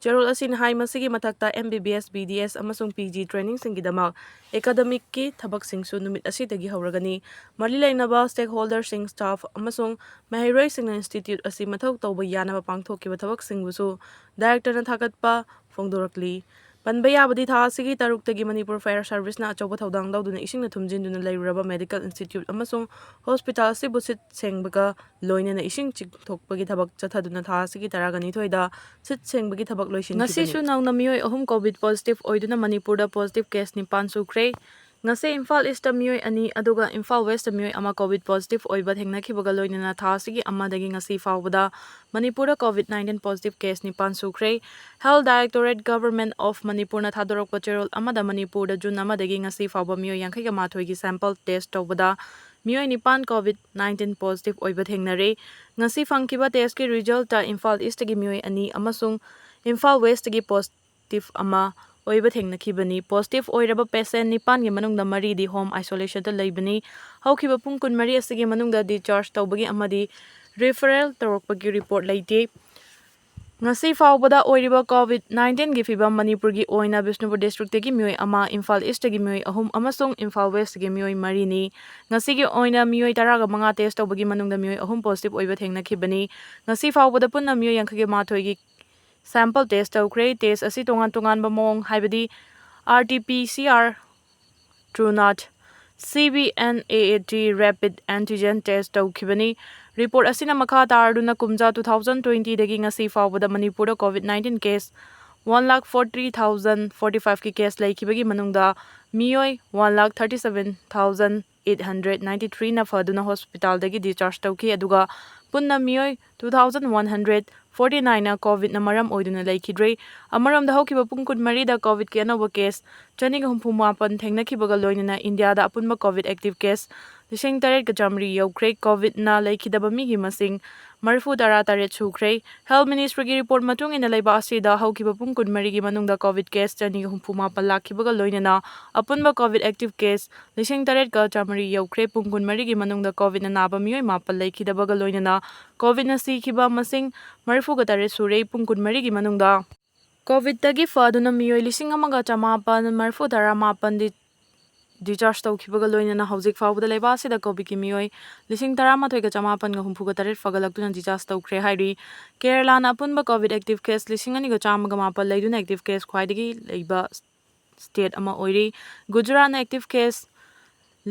ꯆꯦꯔꯣꯜ ꯑꯁꯤꯅ ꯍꯥꯏ, ꯃꯁꯤꯒꯤ ꯃꯊꯛꯇ M B B S, B D S ꯑꯃꯁꯨꯡ P G ꯇ꯭ꯔꯦꯅꯤꯡꯁꯤꯡꯒꯤꯗꯃꯛ ꯑꯦꯀꯥꯗꯃꯤꯛꯀꯤ ꯊꯕꯛꯁꯤꯡꯁꯨ ꯅꯨꯃꯤꯠ ꯑꯁꯤꯗꯒꯤ ꯍꯧꯔꯒꯅꯤ꯫ ꯃꯔꯤ ꯂꯩꯅꯕ ꯁ꯭ꯇꯦꯛꯍꯣꯜꯗꯔꯁꯤꯡ, ꯁ꯭ꯇꯥꯐ ꯑꯃꯁꯨꯡ ꯃꯍꯩꯔꯣꯏꯁꯤꯡꯅ ꯏꯟꯁꯇꯤꯇ꯭ꯌꯨꯠ ꯑꯁꯤ ꯃꯊꯧ ꯇꯧꯕ ꯌꯥꯅꯕ ꯄꯥꯡꯊꯣꯛꯈꯤꯕ ꯊꯕꯛꯁꯤꯡꯕꯨꯁꯨ ꯗꯥꯏꯔꯦꯛꯇꯔꯅ ꯊꯥꯒꯠꯄ ꯐꯣꯡꯗꯣꯔꯛꯂꯤ꯫ ꯄꯟꯕ ꯌꯥꯕꯗꯤ, ꯊꯥ ꯑꯁꯤꯒꯤ ꯇꯔꯨꯛꯇꯒꯤ ꯃꯅꯤꯄꯨꯔ ꯐꯥꯌꯔ ꯁꯔꯚꯤꯁꯅ ꯑꯆꯧꯕ ꯊꯧꯗꯥꯡ ꯂꯧꯗꯨꯅ ꯏꯁꯤꯡꯅ ꯊꯨꯝꯖꯤꯟꯗꯨꯅ ꯂꯩꯔꯨꯔꯕ ꯃꯦꯗꯤꯀꯦꯜ ꯏꯟꯁꯇꯤꯇ꯭ꯌꯨꯠ ꯑꯃꯁꯨꯡ ꯍꯣꯁꯄꯤꯇꯥꯜ ꯑꯁꯤꯕꯨ ꯁꯤꯠ ꯁꯦꯡꯕꯒ ꯂꯣꯏꯅꯅ ꯏꯁꯤꯡ ꯆꯤꯡꯊꯣꯛꯄꯒꯤ ꯊꯕꯛ ꯆꯠꯊꯗꯨꯅ ꯊꯥ ꯑꯁꯤꯒꯤ ꯇꯔꯥꯒ ꯅꯤꯊꯣꯏꯗ ꯁꯤꯠ ꯁꯦꯡꯕꯒꯤ ꯊꯕꯛ ꯂꯣꯏꯁꯤꯟꯈꯤꯕꯅꯤ꯫ ꯉꯁꯤꯁꯨ ꯅꯧꯅ ꯃꯤꯑꯣꯏ ꯑꯍꯨꯝ ꯀꯣꯚꯤꯗ ꯄꯣꯖꯤꯇꯤꯚ ꯑꯣꯏꯗꯨꯅ ꯃꯅꯤꯄꯨꯔꯗ ꯄꯣꯖꯤꯇꯤꯚ ꯀꯦꯁ ꯅꯤꯄꯥꯟ ꯁꯨꯈ꯭ꯔꯦ꯫ ꯉꯁꯤ ꯏꯝꯐꯥꯜ ꯏꯁꯇ ꯃꯤꯑꯣꯏ ꯑꯅꯤ, ꯑꯗꯨꯒ ꯏꯝꯐꯥꯜ ꯋꯦꯁꯇ ꯃꯤꯑꯣꯏ ꯑꯃ ꯀꯣꯚꯤꯗ ꯄꯣꯖꯤꯇꯤꯚ ꯑꯣꯏꯕ ꯊꯦꯡꯅꯈꯤꯕꯒ ꯂꯣꯏꯅꯅ ꯊꯥ ꯑꯁꯤꯒꯤ ꯑꯃꯗꯒꯤ ꯉꯁꯤ ꯐꯥꯎꯕꯗ ꯃꯅꯤꯄꯨꯔꯗ ꯀꯣꯚꯤꯗ ꯅꯥꯏꯟꯇꯤꯟ ꯄꯣꯖꯤꯇꯤꯚ ꯀꯦꯁ ꯅꯤꯄꯥꯟ ꯁꯨꯈ꯭ꯔꯦ꯫ ꯍꯦꯜꯊ ꯗꯥꯏꯔꯦꯛꯇꯣꯔꯦꯠ ꯒꯚꯔꯟꯃꯦꯟꯠ ꯑꯣꯐ ꯃꯅꯤꯄꯨꯔꯅ ꯊꯥꯗꯣꯔꯛꯄ ꯆꯦꯔꯣꯜ ꯑꯃꯗ ꯃꯅꯤꯄꯨꯔꯗ ꯖꯨꯟ ꯑꯃꯗꯒꯤ ꯉꯁꯤ ꯐꯥꯎꯕ ꯃꯤꯑꯣꯏ ꯌꯥꯡꯈꯩꯒ ꯃꯥꯊꯣꯏꯒꯤ ꯁꯦꯝꯄꯜ ꯇꯦꯁ ꯇꯧꯕꯗ ꯃꯤꯑꯣꯏ ꯅꯤꯄꯥꯟ ꯀꯣꯚꯤꯗ ꯅꯥꯏꯟꯇꯤꯟ ꯄꯣꯖꯤꯇꯤꯚ ꯑꯣꯏꯕ ꯊꯦꯡꯅꯔꯦ꯫ ꯉꯁꯤ ꯐꯪꯈꯤꯕ ꯇꯦꯁꯀꯤ ꯔꯤꯖꯜꯇ ꯏꯝꯐꯥꯜ ꯏꯁꯇꯒꯤ ꯃꯤꯑꯣꯏ ꯑꯅꯤ ꯑꯃꯁꯨꯡ ꯏꯝꯐꯥꯜ ꯋꯦꯁꯇꯒꯤ ꯄꯣꯖꯤꯇꯤꯚ ꯑꯃ ꯑꯣꯏꯕ ꯊꯦꯡꯅꯈꯤꯕꯅꯤ꯫ ꯄꯣꯖꯤꯇꯤꯚ ꯑꯣꯏꯔꯕ ꯄꯦꯁꯦꯟ ꯅꯤꯄꯥꯟꯒꯤ ꯃꯅꯨꯡꯗ ꯃꯔꯤꯗꯤ ꯍꯣꯝ ꯑꯥꯏꯁꯣꯂꯦꯁꯟꯗ ꯂꯩꯕꯅꯤ꯫ ꯍꯧꯈꯤꯕ ꯄꯨꯡ ꯀꯨꯟꯃꯔꯤ ꯑꯁꯤꯒꯤ ꯃꯅꯨꯡꯗ ꯗꯤꯁꯆꯥꯔꯖ ꯇꯧꯕꯒꯤ ꯑꯃꯗꯤ ꯔꯤꯐꯔꯦꯜ ꯇꯧꯔꯛꯄꯒꯤ ꯔꯤꯄꯣꯔꯠ ꯂꯩꯇꯦ꯫ ꯉꯁꯤ ꯐꯥꯎꯕꯗ ꯑꯣꯏꯔꯤꯕ ꯀꯣꯚꯤꯗ ꯅꯥꯏꯟꯇꯤꯟꯒꯤ ꯐꯤꯚꯝ: ꯃꯅꯤꯄꯨꯔꯒꯤ ꯑꯣꯏꯅ ꯕꯤꯁꯅꯨꯄꯨꯔ ꯗꯤꯁꯇ꯭ꯔꯤꯛꯇꯒꯤ ꯃꯤꯑꯣꯏ ꯑꯃ, ꯏꯝꯐꯥꯜ ꯏꯁꯇꯒꯤ ꯃꯤꯑꯣꯏ ꯑꯍꯨꯝ ꯑꯃꯁꯨꯡ ꯏꯝꯐꯥꯜ ꯋꯦꯁꯇꯒꯤ ꯃꯤꯑꯣꯏ ꯃꯔꯤꯅꯤ꯫ ꯉꯁꯤꯒꯤ ꯑꯣꯏꯅ ꯃꯤꯑꯣꯏ ꯇꯔꯥꯒ ꯃꯉꯥ ꯇꯦꯁ ꯇꯧꯕꯒꯤ ꯃꯅꯨꯡꯗ ꯃꯤꯑꯣꯏ ꯑꯍꯨꯝ ꯄꯣꯖꯤꯇꯤꯚ ꯑꯣꯏꯕ ꯊꯦꯡꯅꯈꯤꯕꯅꯤ꯫ ꯉꯁꯤ ꯐꯥꯎꯕꯗ ꯄꯨꯟꯅ ꯃꯤꯑꯣꯏ ꯌꯥꯡꯈꯩꯒ ꯃꯥꯊꯣꯏꯒꯤ ꯁꯦꯝꯄꯜ ꯇꯦꯁ ꯇꯧꯈ꯭ꯔꯦ꯫ ꯇꯦꯁ ꯑꯁꯤ ꯇꯣꯉꯥꯟ ꯇꯣꯉꯥꯟꯕ ꯃꯑꯣꯡ, ꯍꯥꯏꯕꯗꯤ R T P C R, TrueNat, C V N A A T Rapid Antigen Test ꯇꯧꯈꯤꯕꯅꯤ꯫ ꯔꯤꯄꯣꯔꯠ ꯑꯁꯤꯅ ꯃꯈꯥ ꯇꯥꯔꯗꯨꯅ ꯀꯨꯝꯖꯥ two thousand twenty ꯗꯒꯤ ꯉꯁꯤ ꯐꯥꯎꯕꯗ ꯃꯅꯤꯄꯨꯔꯗ Covid nineteen case one lakh forty thousand forty five ꯀꯤ ꯀꯦꯁ ꯂꯩꯈꯤꯕꯒꯤ ꯃꯅꯨꯡꯗ ꯃꯤꯑꯣꯏ one lakh thirty seven thousand eight hundred ninety three ꯅ ꯐꯗꯨꯅ ꯍꯣꯁꯄꯤꯇꯥꯜꯗꯒꯤ ꯗꯤꯁꯆꯥꯔꯖ ꯇꯧꯈꯤ, ꯑꯗꯨꯒ ꯄꯨꯟꯅ ꯃꯤꯑꯣꯏ two thousand one hundred forty nine ꯅ ꯀꯣꯚꯤꯗꯅ ꯃꯔꯝ ꯑꯣꯏꯗꯨꯅ ꯂꯩꯈꯤꯗ꯭ꯔꯦ꯫ ꯑꯃꯔꯣꯝꯗ, ꯍꯧꯈꯤꯕ ꯄꯨꯡ ꯀꯨꯟꯃꯔꯤꯗ ꯀꯣꯚꯤꯗꯀꯤ ꯑꯅꯧꯕ ꯀꯦꯁ ꯆꯅꯤꯒ ꯍꯨꯝꯐꯨ ꯃꯥꯄꯟ ꯊꯦꯡꯅꯈꯤꯕꯒ ꯂꯣꯏꯅꯅ ꯏꯟꯗꯤꯌꯥꯗ ꯑꯄꯨꯟꯕ ꯀꯣꯚꯤꯗ ꯑꯦꯛꯇꯤꯚ ꯀꯦꯁ ꯂꯤꯁꯤꯡ ꯇꯔꯦꯠꯀ ꯆꯥꯃꯔꯤ ꯌꯧꯈ꯭ꯔꯦ꯫ ꯀꯣꯚꯤꯗꯅ ꯂꯩꯈꯤꯗꯕ ꯃꯤꯒꯤ ꯃꯁꯤꯡ ꯃꯔꯤꯐꯨ ꯇꯔꯥ ꯇꯔꯦꯠ ꯁꯨꯈ꯭ꯔꯦ꯫ Health Ministryꯒꯤ report ꯃꯇꯨꯡ ꯏꯟꯅ ꯂꯩꯕꯥꯛ ꯑꯁꯤꯗ ꯍꯧꯈꯤꯕ ꯄꯨꯡ ꯀꯨꯟꯃꯔꯤꯒꯤ ꯃꯅꯨꯡꯗ ꯀꯣꯚꯤꯗ case ꯆꯅꯤꯒ ꯍꯨꯝꯐꯨ ꯃꯥꯄꯟ ꯂꯥꯛꯈꯤꯕꯒ ꯂꯣꯏꯅꯅ ꯑꯄꯨꯟꯕ ꯀꯣꯚꯤꯗ active case ꯂꯤꯁꯤꯡ ꯇꯔꯦꯠꯀ ꯆꯥꯃꯔꯤ ꯌꯧꯈ꯭ꯔꯦ꯫ ꯄꯨꯡ ꯀꯨꯟꯃꯔꯤꯒꯤ ꯃꯅꯨꯡꯗ ꯀꯣꯚꯤꯗꯅ ꯅꯥꯕ ꯃꯤꯑꯣꯏ ꯃꯥꯄꯟ ꯂꯩꯈꯤꯗꯕꯒ ꯂꯣꯏꯅꯅ ꯀꯣꯚꯤꯗꯅ ꯁꯤꯈꯤꯕ ꯃꯁꯤꯡ ꯃꯔꯤꯐꯨꯒ ꯇꯔꯦꯠ ꯁꯨꯔꯦ꯫ ꯄꯨꯡ ꯀꯨꯟꯃꯔꯤꯒꯤ ꯃꯅꯨꯡꯗ ꯀꯣꯚꯤꯗꯇꯒꯤ ꯐꯗꯨꯅ ꯃꯤꯑꯣꯏ ꯂꯤꯁꯤꯡ ꯑꯃꯒ ꯆꯃꯥꯄꯟ ꯃꯔꯤꯐꯨ ꯇꯔꯥ ꯃꯥꯄꯟꯗꯤ discharge ꯇꯧꯈꯤꯕꯒ ꯂꯣꯏꯅꯅ ꯍꯧꯖꯤꯛ ꯐꯥꯎꯕꯗ ꯂꯩꯕꯥꯛ ꯑꯁꯤꯗ ꯀꯣꯚꯤꯗꯀꯤ ꯃꯤꯑꯣꯏ ꯂꯤꯁꯤꯡ ꯇꯔꯥꯃꯥꯊꯣꯏꯒ ꯆꯃꯥꯄꯟꯒ ꯍꯨꯝꯐꯨꯒ ꯇꯔꯦꯠ ꯐꯒꯠꯂꯛꯇꯨꯅ discharge ꯇꯧꯈ꯭ꯔꯦ ꯍꯥꯏꯔꯤ꯫ ꯀꯦꯔꯂꯥꯅ ꯑꯄꯨꯟꯕ ꯀꯣꯚꯤꯗ active case ꯂꯤꯁꯤꯡ ꯑꯅꯤꯒ ꯆꯥꯝꯃꯒ ꯃꯥꯄꯟ ꯂꯩꯗꯨꯅ active case ꯈ꯭ꯋꯥꯏꯗꯒꯤ ꯂꯩꯕ state ꯑꯃ ꯑꯣꯏꯔꯤ꯫ ꯒꯨꯖꯔꯥꯠꯅ active case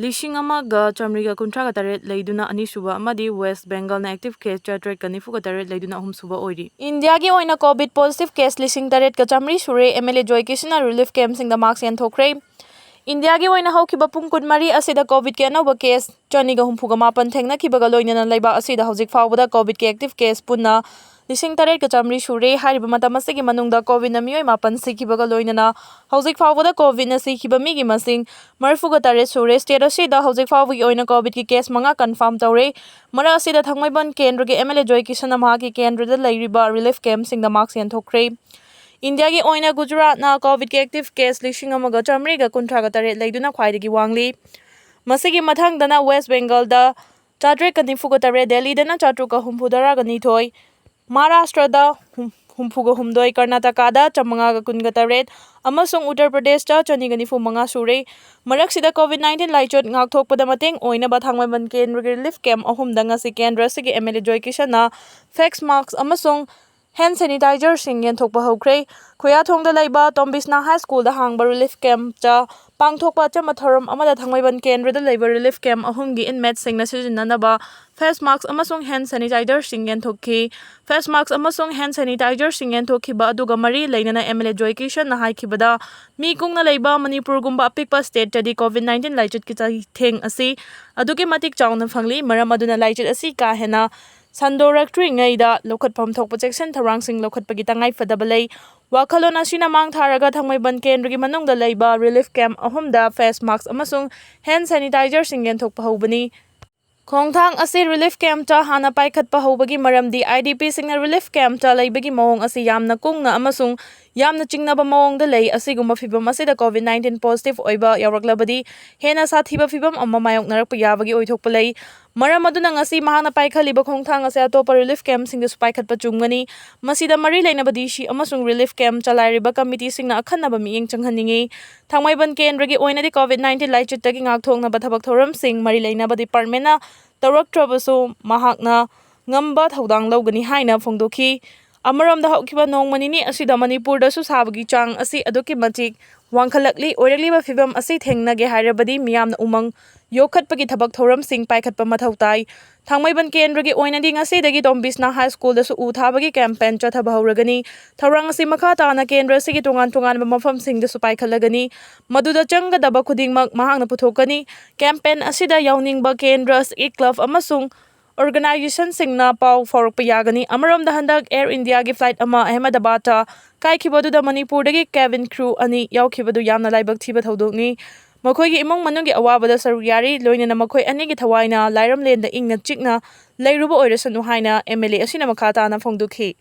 ꯂꯤꯁꯤꯡ ꯑꯃꯒ ꯆꯥꯃꯔꯤꯒ ꯀꯨꯟꯊ꯭ꯔꯥꯒ ꯇꯔꯦꯠ ꯂꯩꯗꯨꯅ ꯑꯅꯤꯁꯨꯕ ꯑꯃꯗꯤ ꯋꯦꯁ ꯕꯦꯡꯒꯜꯅ active case ꯆꯥꯇ꯭ꯔꯦꯠꯀ ꯅꯤꯐꯨꯒ ꯇꯔꯦꯠ ꯂꯩꯗꯨꯅ ꯑꯍꯨꯝꯁꯨꯕ ꯑꯣꯏꯔꯤ꯫ ꯏꯟꯗꯤꯌꯥꯒꯤ ꯑꯣꯏꯅ ꯀꯣꯚꯤꯗ positive case ꯂꯤꯁꯤꯡ ꯇꯔꯦꯠꯀ ꯆꯥꯃꯔꯤ ꯁꯨꯔꯦ꯫ MLA ꯖꯣꯏ ꯀꯤꯁꯟꯅ relief campꯁꯤꯡꯗ mask ꯌꯦꯟꯊꯣꯛꯈ꯭ꯔꯦ꯫ ꯏꯟꯗꯤꯌꯥꯒꯤ ꯑꯣꯏꯅ ꯍꯧꯈꯤꯕ ꯄꯨꯡ ꯀꯨꯟꯃꯔꯤ ꯑꯁꯤꯗ ꯀꯣꯚꯤꯗꯀꯤ ꯑꯅꯧꯕ case ꯆꯅꯤꯒ ꯍꯨꯝꯐꯨꯒ ꯃꯥꯄꯟ ꯊꯦꯡꯅꯈꯤꯕꯒ ꯂꯣꯏꯅꯅ ꯂꯩꯕꯥꯛ ꯑꯁꯤꯗ ꯍꯧꯖꯤꯛ ꯐꯥꯎꯕꯗ ꯀꯣꯚꯤꯗꯀꯤ active case ꯄꯨꯟꯅ ꯂꯤꯁꯤꯡ ꯇꯔꯦꯠꯀ ꯆꯥꯃꯔꯤ ꯁꯨꯔꯦ꯫ ꯍꯥꯏꯔꯤꯕ ꯃꯇꯝ ꯑꯁꯤꯒꯤ ꯃꯅꯨꯡꯗ ꯀꯣꯚꯤꯗꯅ ꯃꯤꯑꯣꯏ ꯃꯥꯄꯟ ꯁꯤꯈꯤꯕꯒ ꯂꯣꯏꯅꯅ ꯍꯧꯖꯤꯛ ꯐꯥꯎꯕꯗ ꯀꯣꯚꯤꯗꯅ ꯁꯤꯈꯤꯕ ꯃꯤꯒꯤ ꯃꯁꯤꯡ ꯃꯔꯤꯐꯨꯒ ꯇꯔꯦꯠ ꯁꯨꯔꯦ꯫ State ꯑꯁꯤꯗ ꯍꯧꯖꯤꯛ ꯐꯥꯎꯕꯒꯤ ꯑꯣꯏꯅ ꯀꯣꯚꯤꯗꯀꯤ case ꯃꯉꯥ confirm ꯇꯧꯔꯦ꯫ ꯃꯔꯛ ꯑꯁꯤꯗ ꯊꯥꯡꯃꯩꯕꯟ ꯀꯦꯟꯗ꯭ꯔꯒꯤ MLA ꯖꯣꯏ ꯀꯤꯁꯟꯅ ꯃꯍꯥꯛꯀꯤ ꯀꯦꯟꯗ꯭ꯔꯗ ꯂꯩꯔꯤꯕ relief campꯁꯤꯡꯗ mask ꯌꯦꯟꯊꯣꯛꯈ꯭ꯔꯦ꯫ ꯏꯟꯗꯤꯌꯥꯒꯤ ꯑꯣꯏꯅ ꯒꯨꯖꯔꯥꯠꯅ ꯀꯣꯚꯤꯗꯀꯤ active case ꯂꯤꯁꯤꯡ ꯑꯃꯒ ꯆꯥꯃꯔꯤꯒ ꯀꯨꯟꯊ꯭ꯔꯥꯒ ꯇꯔꯦꯠ ꯂꯩꯗꯨꯅ ꯈ꯭ꯋꯥꯏꯗꯒꯤ ꯋꯥꯡꯂꯤ꯫ ꯃꯁꯤꯒꯤ ꯃꯊꯪꯗꯅ ꯋꯦꯁ ꯕꯦꯡꯒꯜꯗ ꯆꯥꯇ꯭ꯔꯦꯠꯀ ꯅꯤꯐꯨꯒ ꯇꯔꯦꯠ, ꯗꯦꯜꯂꯤꯗꯅ ꯆꯥꯇ꯭ꯔꯨꯛꯀ ꯍꯨꯝꯐꯨ ꯇꯔꯥꯒ ꯅꯤꯊꯣꯏ, ꯃꯍꯥꯔꯥꯁꯇ꯭ꯔꯗ ꯍꯨꯝ-, ꯍꯨꯝꯐꯨꯒ ꯍꯨꯝꯗꯣꯏ, ꯀꯔꯅꯥꯇꯀꯥꯗ ꯆꯥꯃꯉꯥꯒ ꯀꯨꯟꯒ ꯇꯔꯦꯠ ꯑꯃꯁꯨꯡ ꯎꯠꯇꯔ ꯄ꯭ꯔꯗꯦꯁꯇ ꯆꯅꯤꯒ ꯅꯤꯐꯨ ꯃꯉꯥ ꯁꯨꯔꯦ꯫ ꯃꯔꯛꯁꯤꯗ ꯀꯣꯚꯤꯗ nineteen ꯂꯥꯏꯆꯠ ꯉꯥꯛꯊꯣꯛꯄꯗ ꯃꯇꯦꯡ ꯑꯣꯏꯅꯕ ꯊꯥꯡꯃꯩꯕꯟ ꯀꯦꯟꯗ꯭ꯔꯒꯤ relief camp ꯑꯍꯨꯝꯗ ꯉꯁꯤ ꯀꯦꯟꯗ꯭ꯔ ꯑꯁꯤꯒꯤ MLA ꯖꯣꯏ ꯀꯤꯁꯟꯅ face mask ꯑꯃꯁꯨꯡ hand sanitizerꯁꯤꯡ ꯌꯦꯟꯊꯣꯛꯄ ꯍꯧꯈ꯭ꯔꯦ꯫ ꯈꯨꯌꯥꯊꯣꯡꯗ ꯂꯩꯕ ꯇꯣꯝꯕꯤꯁꯅꯥ High Schoolꯗ ꯍꯥꯡꯕ relief campꯇ ꯄꯥꯡꯊꯣꯛꯄ ꯑꯆꯝꯕ ꯊꯧꯔꯝ ꯑꯃꯗ ꯊꯥꯡꯃꯩꯕꯟ ꯀꯦꯟꯗ꯭ꯔꯗ ꯂꯩꯕ relief camp ꯑꯍꯨꯝꯒꯤ inmateꯁꯤꯡꯅ ꯁꯤꯖꯤꯟꯅꯅꯕ face mask ꯑꯃꯁꯨꯡ hand sanitizerꯁꯤꯡ ꯌꯦꯟꯊꯣꯛꯈꯤ꯫ Face mask ꯑꯃꯁꯨꯡ hand sanitizerꯁꯤꯡ ꯌꯦꯟꯊꯣꯛꯈꯤꯕ ꯑꯗꯨꯒ ꯃꯔꯤ ꯂꯩꯅꯅ MLA ꯖꯣꯏ ꯀꯤꯁꯟꯅ ꯍꯥꯏꯈꯤꯕꯗ, ꯃꯤ ꯀꯨꯡꯅ ꯂꯩꯕ ꯃꯅꯤꯄꯨꯔꯒꯨꯝꯕ ꯑꯄꯤꯛꯄ stateꯇꯗꯤ ꯀꯣꯚꯤꯗ nineteen ꯂꯥꯏꯆꯠꯀꯤ ꯆꯩꯊꯦꯡ ꯑꯁꯤ ꯑꯗꯨꯛꯀꯤ ꯃꯇꯤꯛ ꯆꯥꯎꯅ ꯐꯪꯂꯤ꯫ ꯃꯔꯝ ꯑꯗꯨꯅ ꯂꯥꯏꯆꯠ ꯑꯁꯤ ꯀꯥ ꯍꯦꯟꯅ ꯁꯟꯗꯣꯔꯛꯇ꯭ꯔꯤꯉꯩꯗ ꯂꯧꯈꯠꯐꯝ ꯊꯣꯛꯄ ꯆꯦꯛꯁꯤꯟ ꯊꯧꯔꯥꯡꯁꯤꯡ ꯂꯧꯈꯠꯄꯒꯤ ꯇꯉꯥꯏꯐꯗꯕ ꯂꯩ꯫ ꯋꯥꯈꯜꯂꯣꯟ ꯑꯁꯤꯅ ꯃꯥꯡ ꯊꯥꯔꯒ ꯊꯥꯡꯃꯩꯕꯟ ꯀꯦꯟꯗ꯭ꯔꯒꯤ ꯃꯅꯨꯡꯗ ꯂꯩꯕ relief camp ꯑꯍꯨꯝꯗ face mask ꯑꯃꯁꯨꯡ hand sanitizerꯁꯤꯡ ꯌꯦꯟꯊꯣꯛꯄ ꯍꯧꯕꯅꯤ꯫ ꯈꯣꯡꯊꯥꯡ ꯑꯁꯤ relief campꯇ ꯍꯥꯟꯅ ꯄꯥꯏꯈꯠꯄ ꯍꯧꯕꯒꯤ ꯃꯔꯝꯗꯤ IDPꯁꯤꯡꯅ relief campꯇ ꯂꯩꯕꯒꯤ ꯃꯑꯣꯡ ꯑꯁꯤ ꯌꯥꯝꯅ ꯀꯨꯡꯅ ꯑꯃꯁꯨꯡ ꯌꯥꯝꯅ ꯆꯤꯡꯅꯕ ꯃꯑꯣꯡꯗ ꯂꯩ꯫ ꯑꯁꯤꯒꯨꯝꯕ ꯐꯤꯚꯝ ꯑꯁꯤꯗ COVID nineteen positive ꯑꯣꯏꯕ ꯌꯥꯎꯔꯛꯂꯕꯗꯤ ꯍꯦꯟꯅ ꯁꯥꯊꯤꯕ ꯐꯤꯚꯝ ꯑꯃ ꯃꯥꯌꯣꯛꯅꯔꯛꯄ ꯌꯥꯕꯒꯤ ꯑꯣꯏꯊꯣꯛꯄ ꯂꯩ꯫ ꯃꯔꯝ ꯑꯗꯨꯅ ꯉꯁꯤ ꯃꯍꯥꯛꯅ ꯄꯥꯏꯈꯠꯂꯤꯕ ꯈꯣꯡꯊꯥꯡ ꯑꯁꯤ ꯑꯇꯣꯞꯄ relief campꯁꯤꯡꯗꯁꯨ ꯄꯥꯏꯈꯠꯄ ꯆꯨꯝꯒꯅꯤ꯫ ꯃꯁꯤꯗ ꯃꯔꯤ ꯂꯩꯅꯕ DC ꯑꯃꯁꯨꯡ relief camp ꯆꯂꯥꯏꯔꯤꯕ committeeꯁꯤꯡꯅ ꯑꯈꯟꯅꯕ ꯃꯤꯠꯌꯦꯡ ꯆꯪꯍꯟꯅꯤꯡꯏ꯫ ꯊꯥꯡꯃꯩꯕꯟ ꯀꯦꯟꯗ꯭ꯔꯒꯤ ꯑꯣꯏꯅꯗꯤ COVID nineteen ꯂꯥꯏꯆꯠꯇꯒꯤ ꯉꯥꯛꯊꯣꯛꯅꯕ ꯊꯕꯛ ꯊꯧꯔꯝꯁꯤꯡ ꯃꯔꯤ ꯂꯩꯅꯕ departmentꯅ ꯇꯧꯔꯛꯇ꯭ꯔꯕꯁꯨ ꯃꯍꯥꯛꯅ ꯉꯝꯕ ꯊꯧꯗꯥꯡ ꯂꯧꯒꯅꯤ ꯍꯥꯏꯅ ꯐꯣꯡꯗꯣꯛꯈꯤ꯫ ꯑꯃꯔꯣꯝꯗ ꯍꯧꯈꯤꯕ ꯅꯣꯡꯃ ꯅꯤꯅꯤ ꯑꯁꯤꯗ ꯃꯅꯤꯄꯨꯔꯗꯁꯨ ꯁꯥꯕꯒꯤ ꯆꯥꯡ ꯑꯁꯤ ꯑꯗꯨꯛꯀꯤ ꯃꯇꯤꯛ ꯋꯥꯡꯈꯠꯂꯛꯂꯤ꯫ ꯑꯣꯏꯔꯛꯂꯤꯕ ꯐꯤꯚꯝ ꯑꯁꯤ ꯊꯦꯡꯅꯒꯦ ꯍꯥꯏꯔꯕꯗꯤ ꯃꯤꯌꯥꯝꯅ ꯎꯃꯪ ꯌꯣꯛꯈꯠꯄꯒꯤ ꯊꯕꯛ ꯊꯧꯔꯝꯁꯤꯡ ꯄꯥꯏꯈꯠꯄ ꯃꯊꯧ ꯇꯥꯏ꯫ ꯊꯥꯡꯃꯩꯕꯟ ꯀꯦꯟꯗ꯭ꯔꯒꯤ ꯑꯣꯏꯅꯗꯤ ꯉꯁꯤꯗꯒꯤ ꯇꯣꯝꯕꯤꯁꯅꯥ ꯍꯥꯏ ꯁ꯭ꯀꯨꯜꯗꯁꯨ ꯎ ꯊꯥꯕꯒꯤ campaign ꯆꯠꯊꯕ ꯍꯧꯔꯒꯅꯤ꯫ ꯊꯧꯔꯥꯡ ꯑꯁꯤ ꯃꯈꯥ ꯇꯥꯅ ꯀꯦꯟꯗ꯭ꯔ ꯑꯁꯤꯒꯤ ꯇꯣꯉꯥꯟ ꯇꯣꯉꯥꯟꯕ ꯃꯐꯝꯁꯤꯡꯗꯁꯨ ꯄꯥꯏꯈꯠꯂꯒꯅꯤ꯫ ꯃꯗꯨꯗ ꯆꯪꯒꯗꯕ ꯈꯨꯗꯤꯡꯃꯛ ꯃꯍꯥꯛꯅ ꯄꯨꯊꯣꯛꯀꯅꯤ꯫ Campaign ꯑꯁꯤꯗ ꯌꯥꯎꯅꯤꯡꯕ ꯀꯦꯟꯗ꯭ꯔ ꯑꯁꯤꯒꯤ club ꯑꯃꯁꯨꯡ organizationꯁꯤꯡꯅ ꯄꯥꯎ ꯐꯥꯎꯔꯛꯄ ꯌꯥꯒꯅꯤ꯫ ꯑꯃꯔꯣꯝꯗ ꯍꯟꯗꯛ Air Indiaꯒꯤ flight ꯑꯃ ꯑꯍꯃꯦꯗꯕꯥꯗꯇ ꯀꯥꯏꯈꯤꯕ ꯑꯗꯨꯗ ꯃꯅꯤꯄꯨꯔꯗꯒꯤ cabin crew ꯑꯅꯤ ꯌꯥꯎꯈꯤꯕꯗꯨ ꯌꯥꯝꯅ ꯂꯥꯏꯕꯛ ꯊꯤꯕ ꯊꯧꯗꯣꯛꯅꯤ꯫ ꯃꯈꯣꯏꯒꯤ ꯏꯃꯨꯡ ꯃꯅꯨꯡꯒꯤ ꯑꯋꯥꯕꯗ ꯁꯔꯨꯛ ꯌꯥꯔꯤ, ꯂꯣꯏꯅꯅ ꯃꯈꯣꯏ ꯑꯅꯤꯒꯤ ꯊꯋꯥꯏꯅ ꯂꯥꯏꯔꯝꯂꯦꯟꯗ ꯏꯪꯅ ꯆꯤꯛꯅ ꯂꯩꯔꯨꯕ ꯑꯣꯏꯔꯁꯅꯨ ꯍꯥꯏꯅ MLA ꯑꯁꯤꯅ ꯃꯈꯥ ꯇꯥꯅ ꯐꯣꯡꯗꯣꯛꯈꯤ꯫